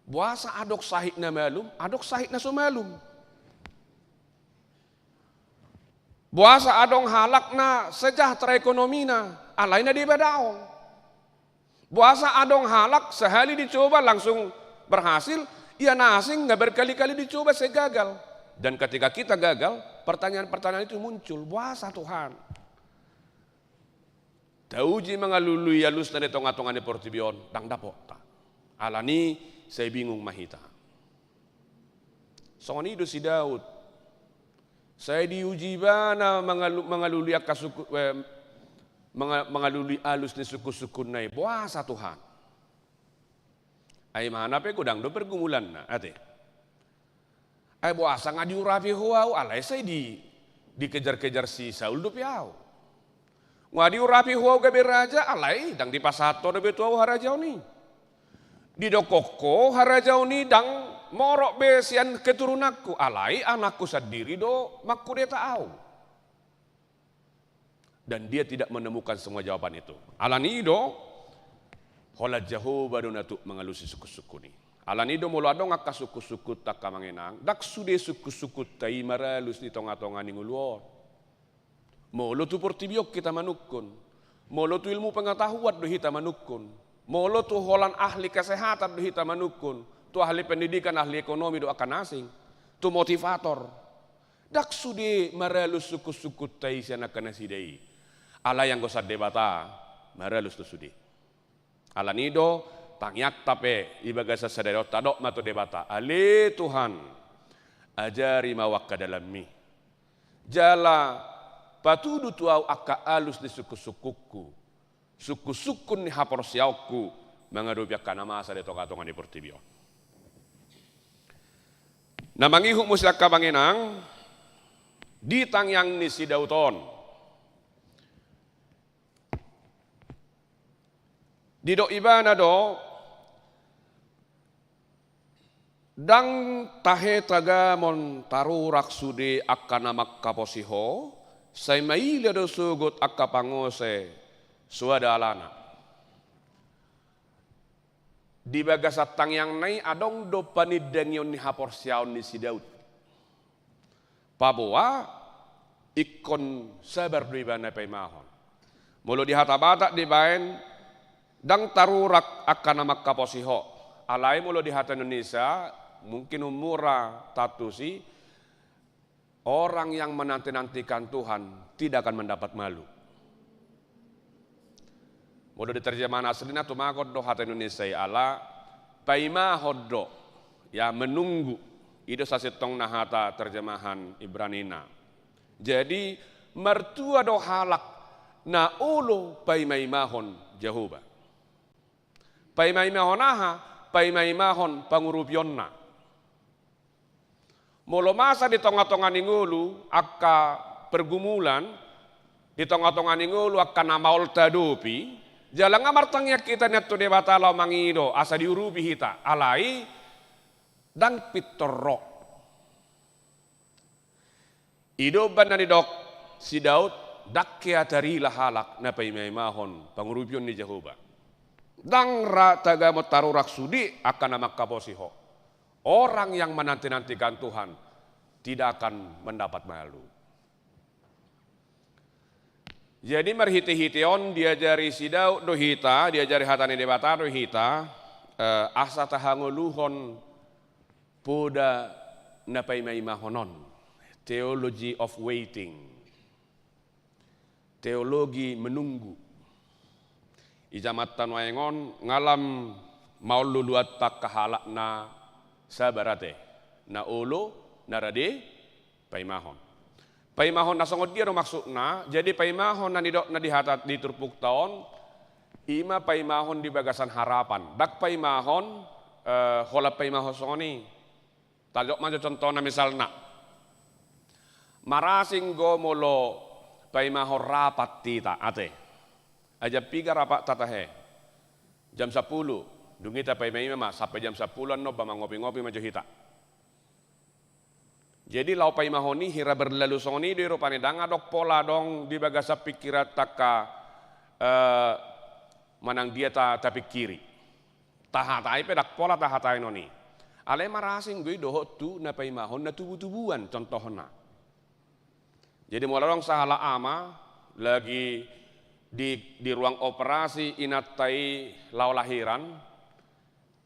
Boasa adong sahit na malum, adong sahit na so malum. Boasa adong halak na sejahtera ekonomina, alai na deba daong. Boasa adong halak sahali dicoba langsung berhasil, ia na asing na berkali-kali dicoba sai gagal. Dan ketika kita gagal, pertanyaan-pertanyaan itu muncul, boasa Tuhan? Tauji mangalului alusna di tonga-tonga ni portibi on, ndang dapotta. Alani sai bingung ma hita. Songon i do si Daud. Sai diuji ibana mangalu-, mangalului angka sungkun, eh, manga-, mangalului alus ni sungkun-sungkunna i. Boasa Tuhan? Ai imana pe godang do pergumulanna, ate. Ai boasa nga diurapi ho au, alai sai di, dikejar-kejar si Saul dope au. Nga diurapi ho au gabe raja, alai ndang dipasahat ho dope tu au harajaon i. Didok ho harajaon i ndang morok be sian keturunanku, alai anakku sandiri do mangkudeta au. Dan dia tidak menemukan semua jawaban itu. Alani i do, holan Jahowa do na tuk mangalusi sungkun-sungkun i. Alani i do molo adong angka sungkun-sungkunta, angka amang inang, ndang sude sungkun-sungkunta i maralus di tonga-tonga ni ngolu on. Molo tu portibi on hita manungkun, molo tu ilmu pengetahuan do hita manungkun, molo tu holan ahli kesehatan do hita manungkun, tu ahli pendidikan, ahli ekonomi do angka na asing, tu motivator. Ndang sude maralus sungkun-sungkunta i sian angka nasida i. Alai anggo sian Debata, maralus do sude. Alani i do, tangiangta pe di bagasan sadari on tadok ma tu Debata, ale Tuhan, ajari ma au angka dalanmi. Jala patudu tu au angka alus ni sungkun-sungkunku, sungkun-sungkun ni haporseaonku mangadopi angka na masa di tonga-tonga ni portibi on. Na mangihut muse angka amang inang, di tangiang ni si Daud on. Didok ibana do, ndang tahe tagamon tarurak sude angka na mangkaposi ho, sai maila do sogot angka pangose soada alana. Di bagasan tangiangna i adong do panindangion ni haporseaon ni si Daud. Paboa ingkon sabar do ibana paimahon. Molo di hata Batak dibaen, ndang tarurak angka na mangkaposi ho. Alai molo di hata Indonesia, mungkin umur taantusi, orang yang menanti-nantikan Tuhan tidak akan mendapat malu. Molo di terjemahan aslina tumagon do hata Indonesia i, ala paimahon do, ya, menunggu. I do sasintongna hata terjemahan Ibranina. Jadi, martua do halak na olo paimaimahon Jahowa. Paimaimahon aha? Paimaimahon pangurupionna. Molo masa di tonga-tonga ni ngolu angka pergumulan, di tonga-tonga ni ngolu angka na maol taadopi, jala nga martangiang hita nian tu Debata laho mangido asa diurupi hita, alai ndang pintor ro. I do umbahen na nidok si Daud, ndang hea tarila halak na paimaimahon pangurupion ni Jahowa. Ndang ra tagamon tarurak sude angka na mangkaposi ho. Orang yang menanti-nantikan Tuhan tidak akan mendapat malu. Jadi marhite-hite on diajari si Daud do hita, diajari hata ni Debata do hita, eh, asa tahangoluhon poda na paimaimahon on, theology of waiting, teologi menunggu. Di jamanta nuaeng on nga lam maol luluanta angka halak na sabar ate, na olo, na rade paimahon. Paimahon na songon dia do maksudna? Jadi paimahon na nidokna di hata di turpukta on, i ma paimahon di bagasan harapan. Ndang paimahon, eh, holan paimahon songon i. Tadok ma jo contohna misalna. Marasing do molo paimahon rapat hita, ate. Ai jam piga rapatta tahe? Jam sampulu. Dung i tapaima-ima ma, sampe jam sampulu annon ba mangopi-ngopi ma jo hita. Jadi laho paimahon i hira berlalu songon i do i rupani, ndang adong pola adong di bagasan pingkiranta angka, eh, manang dia ta-, tapingkiri. Tahatai pe ndang pola tahatai non i. Alai marasing do i dohot tu na paimahon na tubu-tubuan contohna. Jadi molo adong sahalak ama lagi di, di ruang operasi inanta i laho lahiran,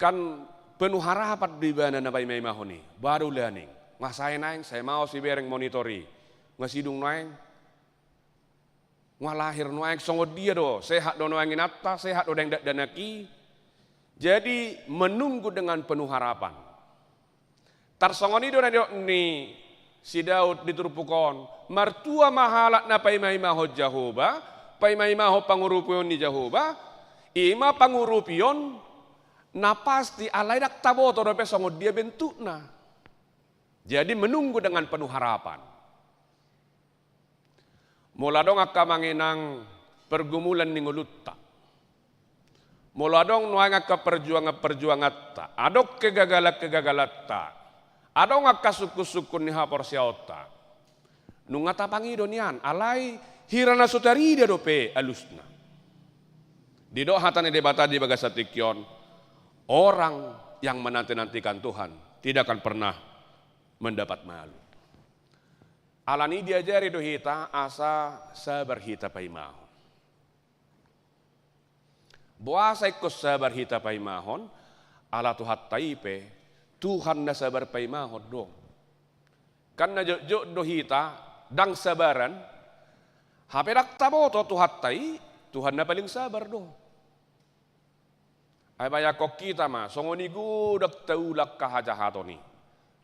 kan penuh harapan do ibana na paimaimahon i. Ba do ulaning, nga sae naeng, sae maos ibereng monitor i, nga sidung naeng, nga lahir nuaeng, songon dia do, sehat do nuaeng inanta, sehat do daeng dakdanak i. Jadi menunggu dengan penuh harapan. Tarsongon i do na nidok ni si Daud di turpuk on, martua ma halak na paimaimahon Jahowa, paimaimahon pangurupion ni Jahowa, i ma pangurupion na pasti, alai ndang taboto dope songon dia bentukna. Jadi menunggu dengan penuh harapan. Molo adong angka amang inang pergumulan ni ngolunta, molo adong nuaeng angka perjuangan-perjuanganta, adong kegagalan-kegagalanta, adong angka sungkun-sungkun ni haporseaonta, nunga tapangido nian, alai hira na so tarida dope alusna. Didok hata ni Debata di bagasan tingki on, orang yang menanti-nantikan Tuhan tidak akan pernah mendapat malu. Alani i diajari do hita asa sabar hita paimahon. Boasa ingkon sabar hita paimahon? Ala Tuhanta i pe Tuhan na sabar paimahon do. Kan na jotjot do hita ndang sabaran, hape ndang taboto Tuhanta i, Tuhan na paling sabar do. Ai bayangkon hita ma, songon i godang taula angka hajahaton i,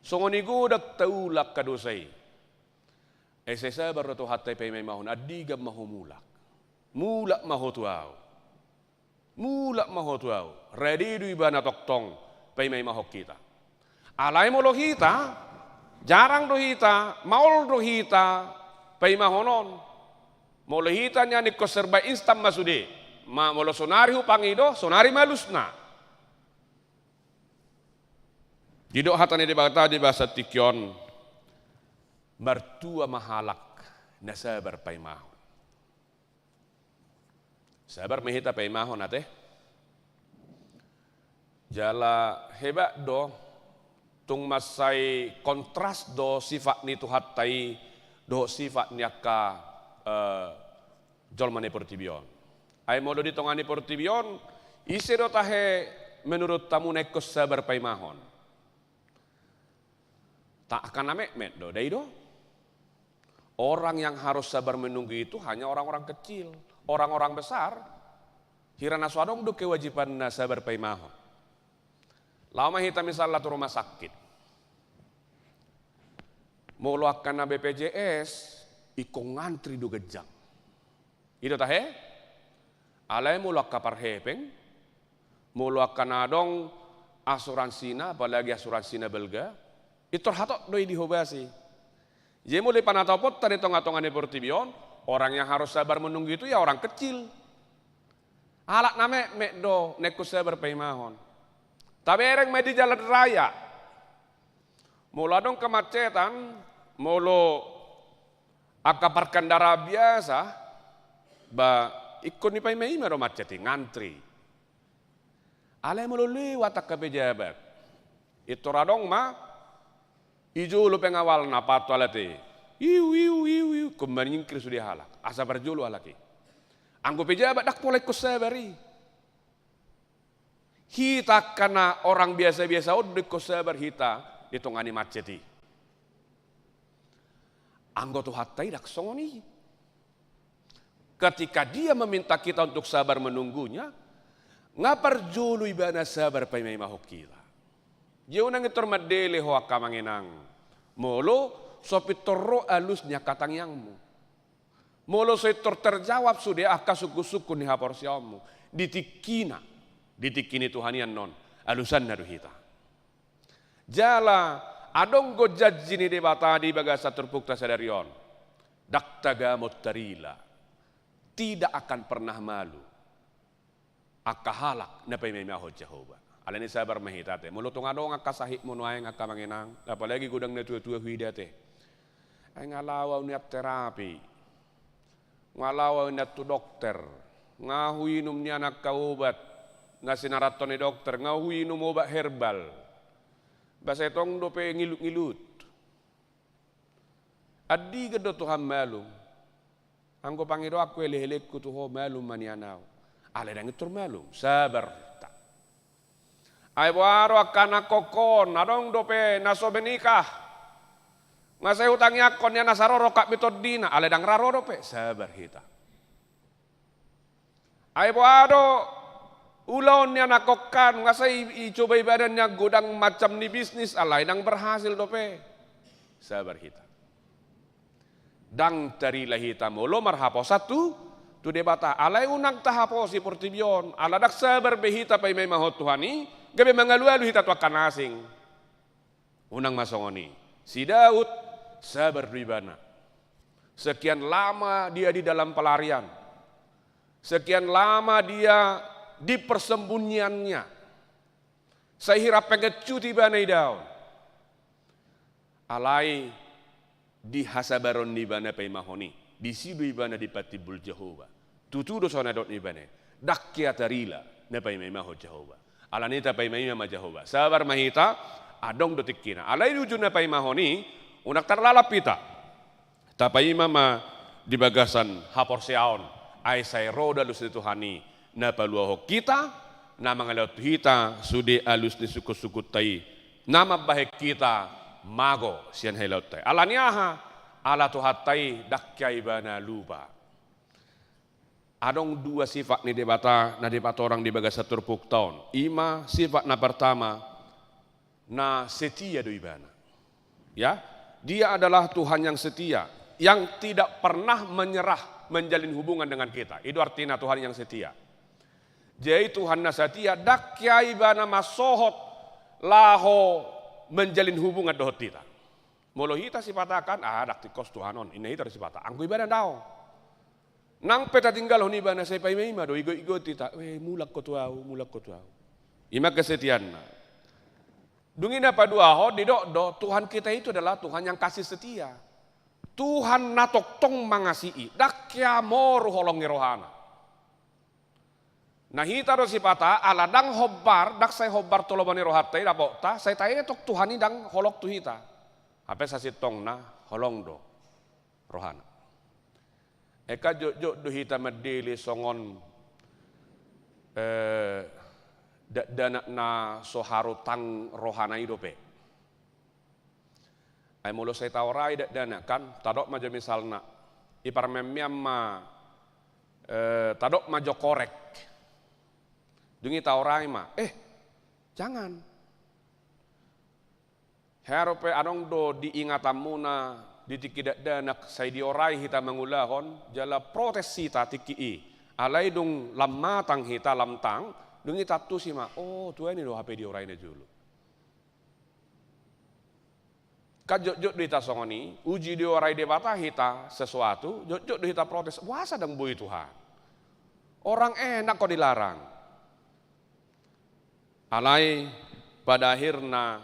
songon i godang taula angka dosa i, ai sai sabar do Tuhanta i paimaimahon, andigan ma ho mulak. Mulak ma ho tu Ahu. Mulak ma ho tu Ahu. Rade do ibana tongtong paimaimahon hita. Alai molo hita, jarang do hita, maol do hita paimahon on. Molo hita nian ingkon serba instan ma sude. Ma, molo sonari hupangido, sonari ma alusna. Didok hata ni Debata di bagasan tingki on, martua ma halak na sabar paimahon. Sabar ma hita paimahon ate. Jala hebat do, tung mansai kontras do sifat ni Tuhanta i dohot sifat ni angka, eh, jolma ni portibi on. Ai molo di tonga ni portibi on, ise do tahe menurut hamu na ingkon sabar paimahon? Angka na metmet do, dai do. Orang yang harus sabar menunggu itu hanya orang-orang kecil. Orang-orang besar, hira na so adong do kewajibanna sabar paimahon. Laho ma hita misalna tu rumah sakit. Molo angka na B P J S, ingkon ngantri do ganjang. I do tahe? Alai molo angka parhepeng, molo angka na adong asuransina, apalagi asuransina balga, pintor hatop do i dihobasi. Jadi molo i panataponta di tonga-tonga ni portibi on, orang yang harus sabar menunggu itu ya orang kecil. Halak na metmet do na ingkon sabar paimahon. Tabereng ma di jalan raya. Molo adong kemacetan, molo angka parkendaraan biasa, ba, ingkon dipaima-ima do macet i, ngantri. Alai molo lewat angka pejabat, pintor adong ma i jolo pengawalna, patto alat i. Iu, iu, iu, iu, ingkon maningkir sude halak. Asa parjolo halak i. Anggo pejabat ndang pola ingkon sabar i. Hita angka na orang biasa-biasa on do ingkon sabar hita di tonga ni macet i. Anggo Tuhanta i ndang songon i. Ketika Dia meminta kita untuk sabar menunggu-Nya, nga parjolo Ibana sabar paimaimahon hita. Jadi unang pintor mandele ho angka amang inang, molo so pintor ro alus ni angka tangiangmu. Molo so pintor terjawab sude angka sungkun-sungkun ni haporseaonmu di tingkina, di tingki ni Tuhan i annon, alusanna do hita. Jala adong do janji ni Debata di bagasan turpukta sadari on. Ndang tagamon tarila, tidak akan pernah malu angka halak na paimaimahon Jahowa. Alani i sabar ma hita ate. Molo tung adong angka sahitmu nuaeng angka amang inang, apalagi godang na tua-tua huida ate. Ai nga laho ahu nian terapi, nga laho ahu nian tu dokter, nga huinum nian angka obat na sinarathon ni dokter, nga huinum obat herbal. Ba sai tong dope ngilut-ngilut. Andigan do Tuhan malum. Anggo pangidoanku elehelengku tu Ho, malum ma nian ahu. Alai ndang pintor malum, sabar hita. Ai boha do angka anakhon, adong dope na so menikah. Nga sai hutangiangkon nian asa ro rongkap ni tondina, alai ndang ra ro dope, sabar hita. Ai boha do ulaon ni anakhon, nga sai i-, icoba ibana nian godang macam ni bisnis, alai ndang berhasil dope, sabar hita. Ndang tarila hita molo marhaposan tu, tu Debata. Alai unang tahaposi portibi on, ala ndang sabar be hita paimaimahon Tuhan i, gabe mangalualu hita tu angka na asing. Unang ma songon i. Si Daud, sabar do ibana. Sekian lama dia di dalam pelarian. Sekian lama dia di persembunyiannya. Sai hira pengecut ibana idaon. Alai di hasabaron ni ibana paimahon i, disi do ibana dipatimbul Jahowa. Tutu do songon na didok ni ibana i. Ndang hea tarila na paimaimahon Jahowa. Alani i tapaimaima ma Jahowa. Sabar ma hita, adong do tingkina. Alai di ujung na paimahon i, unang tarlalap hita. Tapaima ma di bagasan haporseaon, ai sai ro do alus ni Tuhan i, na paluahon hita, na mangalehon tu hita sude alus ni sungkunsungkunta i, na mambahen hita mago sian hailaonta i. Alani aha? Ala Tuhanta i ndang hea ibana lupa. Adong dua sifat ni Debata na dipatorang di bagasan turpukta on. I ma sifat na pertama, na setia do ibana. Ya, Dia adalah Tuhan yang setia, yang tidak pernah menyerah menjalin hubungan dengan kita. I do artina Tuhan yang setia. Jadi Tuhan na setia, ndang hea ibana mansohot laho menjalin hubungan dohot hita. Molo hita sipata kan, ah, ndang tingkos Tuhan on, inna hita do sipata. Anggo ibana daong. Nang pe tatinggalhon ibana sai paimaima do, igotigot hita, "Weh, mulak ho tu ahu, mulak ho tu ahu." I ma kesetiaanna. Dung i na paduahon, didok do, Tuhan kita itu adalah Tuhan yang kasih setia. Tuhan na tongtong mangasihi, ndang hea moru holong ni rohana. Na hita do sipata, ala ndang hombar, ndang sai hombar tu lomo ni rohanta i dapotta, sai taetok Tuhan i ndang holong tu hita. Hape sasintongna holong do rohana. Eka jotjot do hita mandele songon, eh, dakdanak na so haru tang rohana i dope. Ai molo sai taorai dakdanak kan, tadok ma jo misalna, i parmeammean ma, eh, tadok ma jo korek. Dung i taorai ma, eh, jangan. Hea dope adong do di ingatanmuna di tingki dakdanak sai diorai hita mangulahon, jala protes hita tingki i. Alai dung lam matang hita, lam tang, dung i taantusi ma, oh, tuani do hape dioraina jolo. Kan jotjot do hita songon i, uji diorai Debata hita sesuatu, jotjot do hita protes, boasa ndang boi Tuhan? Orang enak kok dilarang. Alai pada akhirna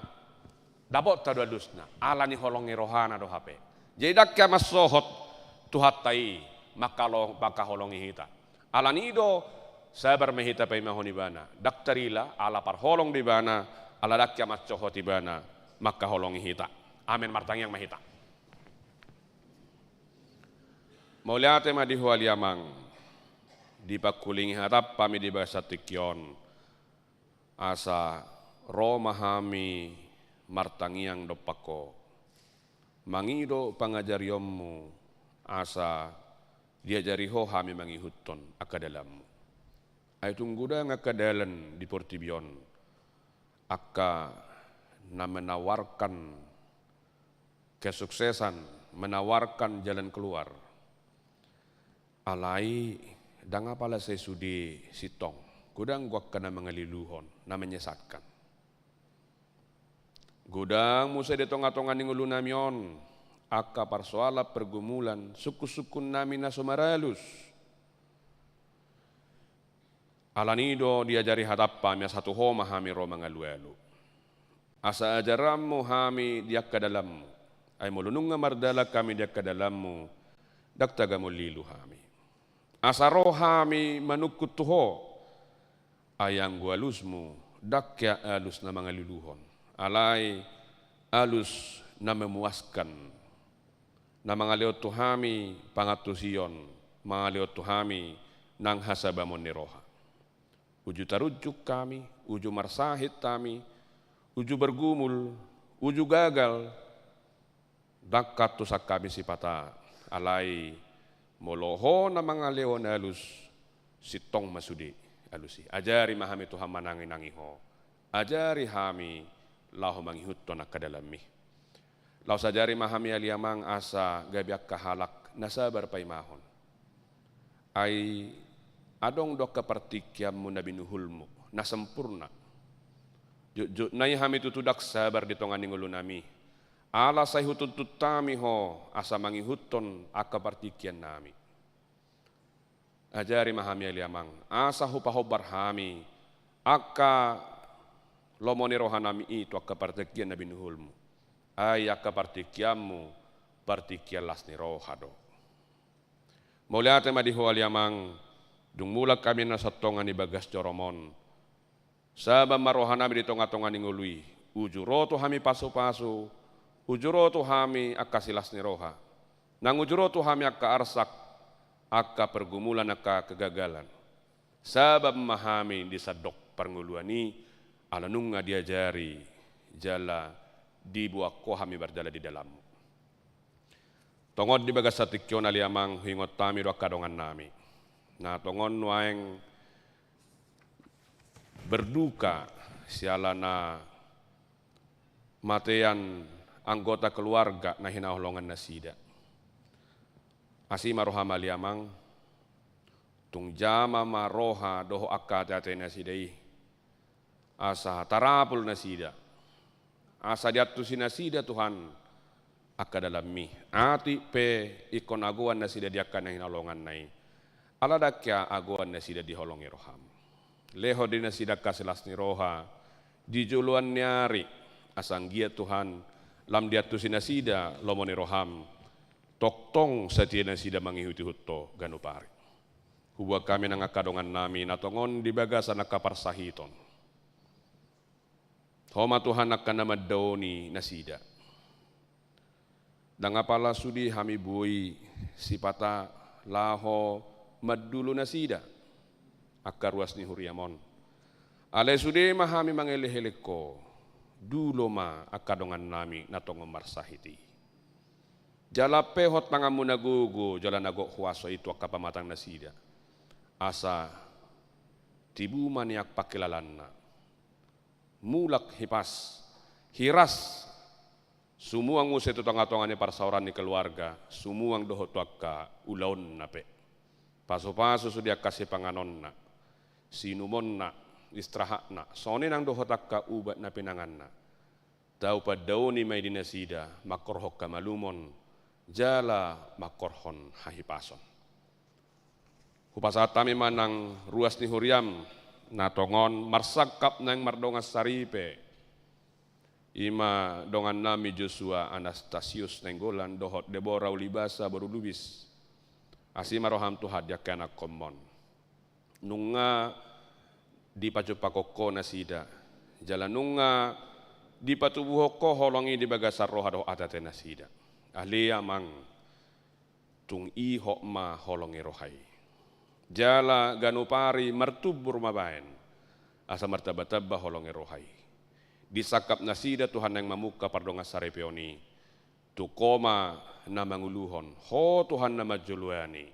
dapotta do alusna, alani holong ni rohana do hape. Jadi ndang hea mansohot Tuhanta i mangkalo-, mangkaholongi hita. Alani i do sabar ma hita paimahon ibana. Ndang tarila, ala parholong do ibana, ala ndang hea mansohot ibana mangkaholongi hita. Amen, martangiang ma hita. Mauliate ma di Ho ale Amang, dipangkulingi hatam hami di bagasan tingki on, asa ro ma hami martangiang dompak Ho, mangido pangajarionmu, asa diajari Ho hami mangihuthon angka dalanmu. Ai tung godang angka dalan di portibi on, angka na menawarkan kesuksesan, menawarkan jalan keluar. Alai ndang apala sai sude sintong, godang do angka na mangaliluhon, na menyesatkan. Godang muse di tongatonga ni ngolunami on angka parsoalan, pergumulan, sungkunsungkunnami na so maralus. Alani i do diajari hatam hami, asa tu Ho ma hami ro mangalualu. Asa ajaranmu hami di angka dalanmu. Ai molo nunga mardalan hami di angka dalanmu, ndang tagamon lilu hami. Asa ro hami manungkun tu Ho, ai anggo alusmu ndang hea alus na mangaliluhon, alai alus na memuaskan. na mangalehon tu hami pangantusion, mangalehon tu hami nang hasabamon ni roha. Uju tarunjuk hami, uju marsahit hami, uju bergumul, uju gagal, ndang haantusan hami sipata, alai molo Ho na mangalehon alus, sintong ma sude alus i. Ajari ma hami Tuhan manangi-nangi Ho. Ajari hami laho mangihuthon angka dalanMi. Laos ajari ma hami ale Amang asa gabe angka halak na sabar paimahon. Ai adong do angka partingkianMu na binuhulMu, na sempurna. Jotjot nai hami tutu ndang sabar di tonga ni ngolunami. Ala sai hutuntun hami Ho asa mangihuthon angka partingkiannami. Ajari ma hami ale Amang, asa hupahombar hami angka lomo ni rohanami i tu angka partingkian na binuhulMu. Ai angka partingkianMu, partingkian las ni roha do. Mauliate ma di Ho ale Amang, dung mulak hami na satonga ni bagas joroM on. Saba ma rohanami di tonga-tonga ni ngolu i. Uju ro tu hami pasu-pasu, uju ro tu hami angka silas ni roha. Nang uju ro tu hami angka arsak, angka pergumulan, angka kegagalan. Saba ma hami di sandok parngoluan i, ala nunga diajari, jala diboan Ho hami mardalan di dalanMu. Tongon di bagasan tingki on ale Amang, huingot hami do angka dongannami. Na tongon nuaeng berduka siala na matean anggota keluarga na hinaholongan nasida. Asi ma rohaM ale Amang, tung jama ma roha dohot angka ate-ate nasida i. Asa tarapul nasida. Asa diantusi nasida Tuhan angka dalanMi. Atik pe ingkon agoan nasida di angka na hinaholonganna i. Ala ndang agoan nasida diholongi rohaM. Lehon di nasida angka silas ni roha di joloan ni ari. Asa anggiat Tuhan lam diantusi nasida lomo ni rohaM. Tongtong satia nasida mangihut-ihut Ho ganup ari. Huboan hami nang angka dongannami na tongon di bagasan angka parsahiton. Ho ma Tuhan angka na mandaoni nasida. Ndang apala sude hami boi sipata laho mandulo nasida angka ruas ni huriaM on. Alai sude ma hami mangelek-elek Ho, dulo ma angka dongannami na tongon marsahit i. Jala pehot tanganMu na gogo jala na gok huaso i tu angka pamatang nasida. Asa tibu ma nian pangkilalaanna. Mulak hipas, hiras, sumuang muse tu tonga-tonga ni parsaoran ni keluarga, sumuang dohot tu angka ulaonna pe. Pasu-pasu sude angka sipanganonna, siinumonna, istirahatna, songon i nang dohot angka ubat na pinanganna. Tau pandaoni ma i di nasida, mangkorhon hamalumon, jala mangkorhon hahipason. Hupasahat hami ma nang ruas ni huriaM, na tongon marsangkap naeng mardongan saripe. I ma dongannami Joshua Anastasius Nainggolan dohot Debora Ulibasa boru Lubis. Asi ma rohaM Tuhan di angka ianakhonMu on. Nunga dipajumpangkon Ho nasida. Jala nunga dipatubuhon Ho holong i di bagasan roha dohot ate-ate nasida. Ale Amang, tung ihot ma holong ni roha i. Jala ganup ari martumbur ma baen. Asa martamba-tamba holong ni roha i. Disangkap nasida Tuhan naeng mamungka pardongan saripeon i. Tung Ho ma na manguluhon. Ho Tuhan na manjoloani.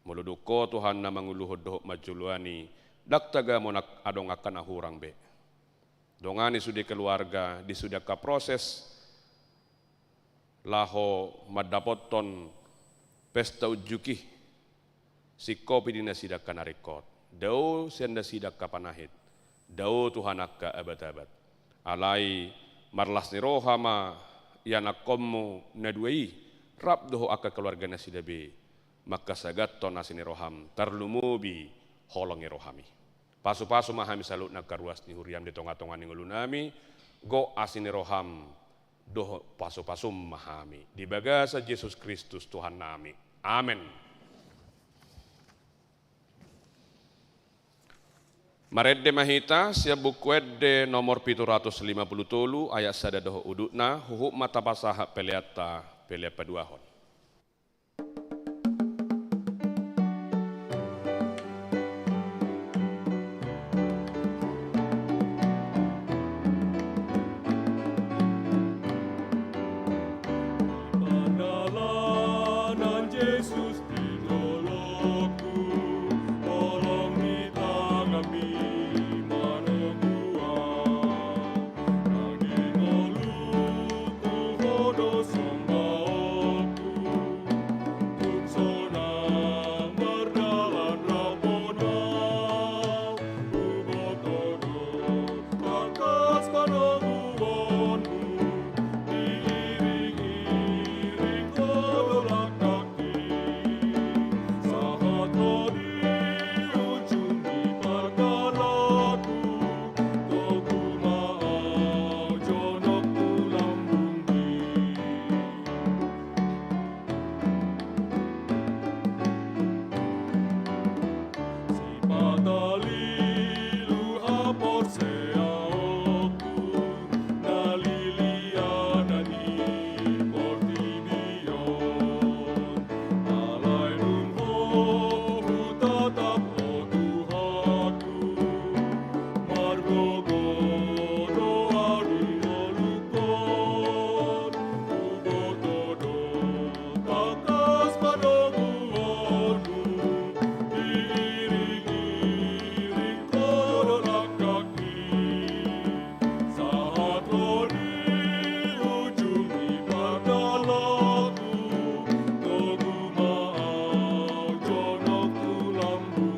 Molo dung Ho Tuhan na manguluhon dohot manjoloani, ndang tagamon adong angka na hurang be. Dongani sude keluarga di sude angka proses laho mandapothon pesta unjuk i. Singkopi di nasida angka na ringkot. Dao sian nasida angka panahit. Dao Tuhan angka abat-abat. Alai marlas ni roha ma ianakhonMu na dua i, rap dohot angka keluarga nasida be, mangkasagathon asi ni rohaM, tarlumobi holong ni rohaM i. Pasu-pasu ma hami saluhutna angka ruas ni huriaM di tonga-tonga ni ngolunami, gok asi ni rohaM, dohot pasu-pasuM ma hami. Di bagasan Jesus Kristus Tuhannami. Amen. Marende ma hita sian Buku Ende nomor pitu ratus lima pulu tolu, ayat sada dohot udutna, huhut ma tapasahat peleanta, pelean paduahon. Jesus di dolokku, holong di tanganmi manogua. Nanging ngolungku, ho do sombaonku, tung sonang mardalan rap on au, huboto do tangkas panonguonmu, diiring-iring ho do langkangki. Sahat ro di ujung ni pardalanku, togu ma au jonok tu lambungmi. Sipata lilu haporseaonku, na lilianan di portibi on. Alai dung ho hutatap, o Tuhanku, margogo do au di ngolungkon. Huboto do tangkas panonguonmu, diiring-iring ho do langkangki. Sahat ro di ujung ni pardalanku, togu ma au jonok tu lambungmi.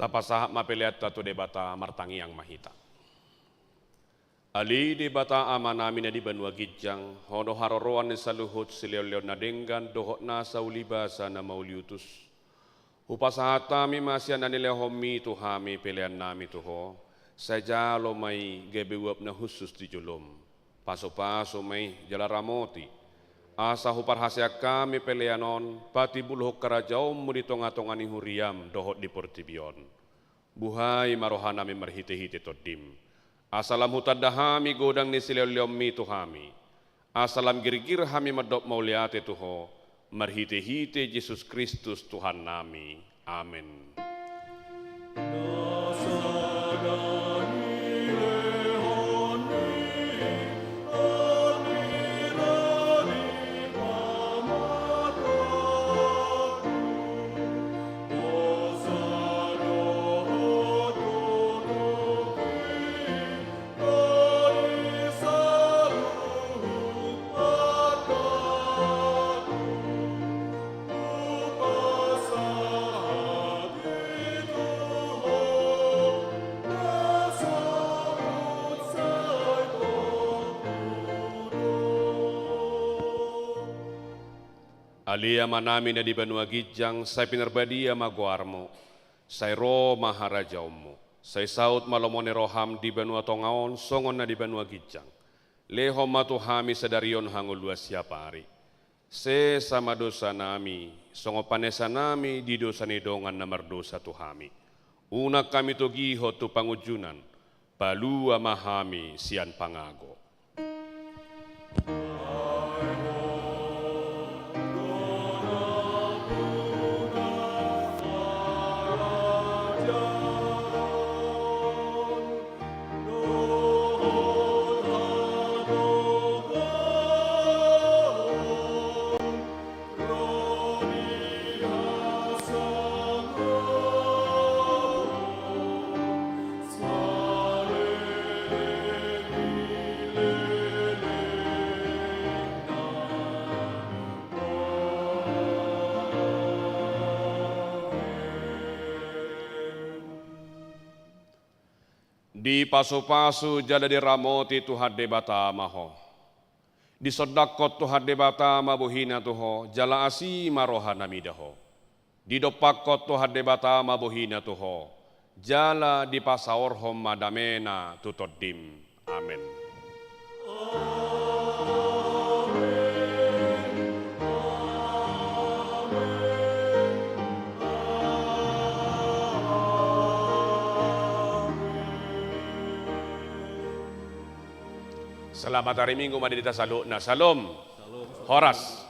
Tapasahat ma peleanta tu Debata, martangiang ma hita. Ale Debata Amanami na di banua ginjang, Ho do haroroan ni saluhut sileonleon na denggan dohot nasa ulibasa na mauliutus. Hupasahat hami ma sian na nilehonMi tu hami peleannami tu Ho, sai jalo ma i gabe uap na hushus di joloM. Pasupasu ma i jala ramoti, asa huparhaseang hami pelean on patimbulhon harajaonMu di tongatonga ni huriaM dohot di portibi on. Buhai ma rohanami marhitehite TondiM, asa lam hutanda hami godang ni sileonleonMi tu hami, asa lam girgir hami mandok mauliate tu Ho, marhitehite Jesus Kristus Tuhannami. Amen. Ale Amanami na di banua ginjang, sai pinarbadia ma goarMu, sai ro ma harajaonMu, sai saut ma lomo ni rohaM di banua tonga on songon na di banua ginjang. Lehon ma tu hami sadari on hangoluan siapari. Sesa ma dosanami, songon panesanami di dosa ni dongan na mardosa tu hami. Unang hami togihon tu pangunjunan, Palua ma hami sian pangago. Dipasupasu jala diramoti Tuhan Debata ma ho. Disondangkon Tuhan Debata ma bohina tu ho, jala asi ma roha na mida ho. Didompakkon Tuhan Debata ma bohina tu ho, jala dipasaorhon ma damena tu tondim. Amen. Selamat hari Minggu ma di hita saluhutna. Syalom. Horas.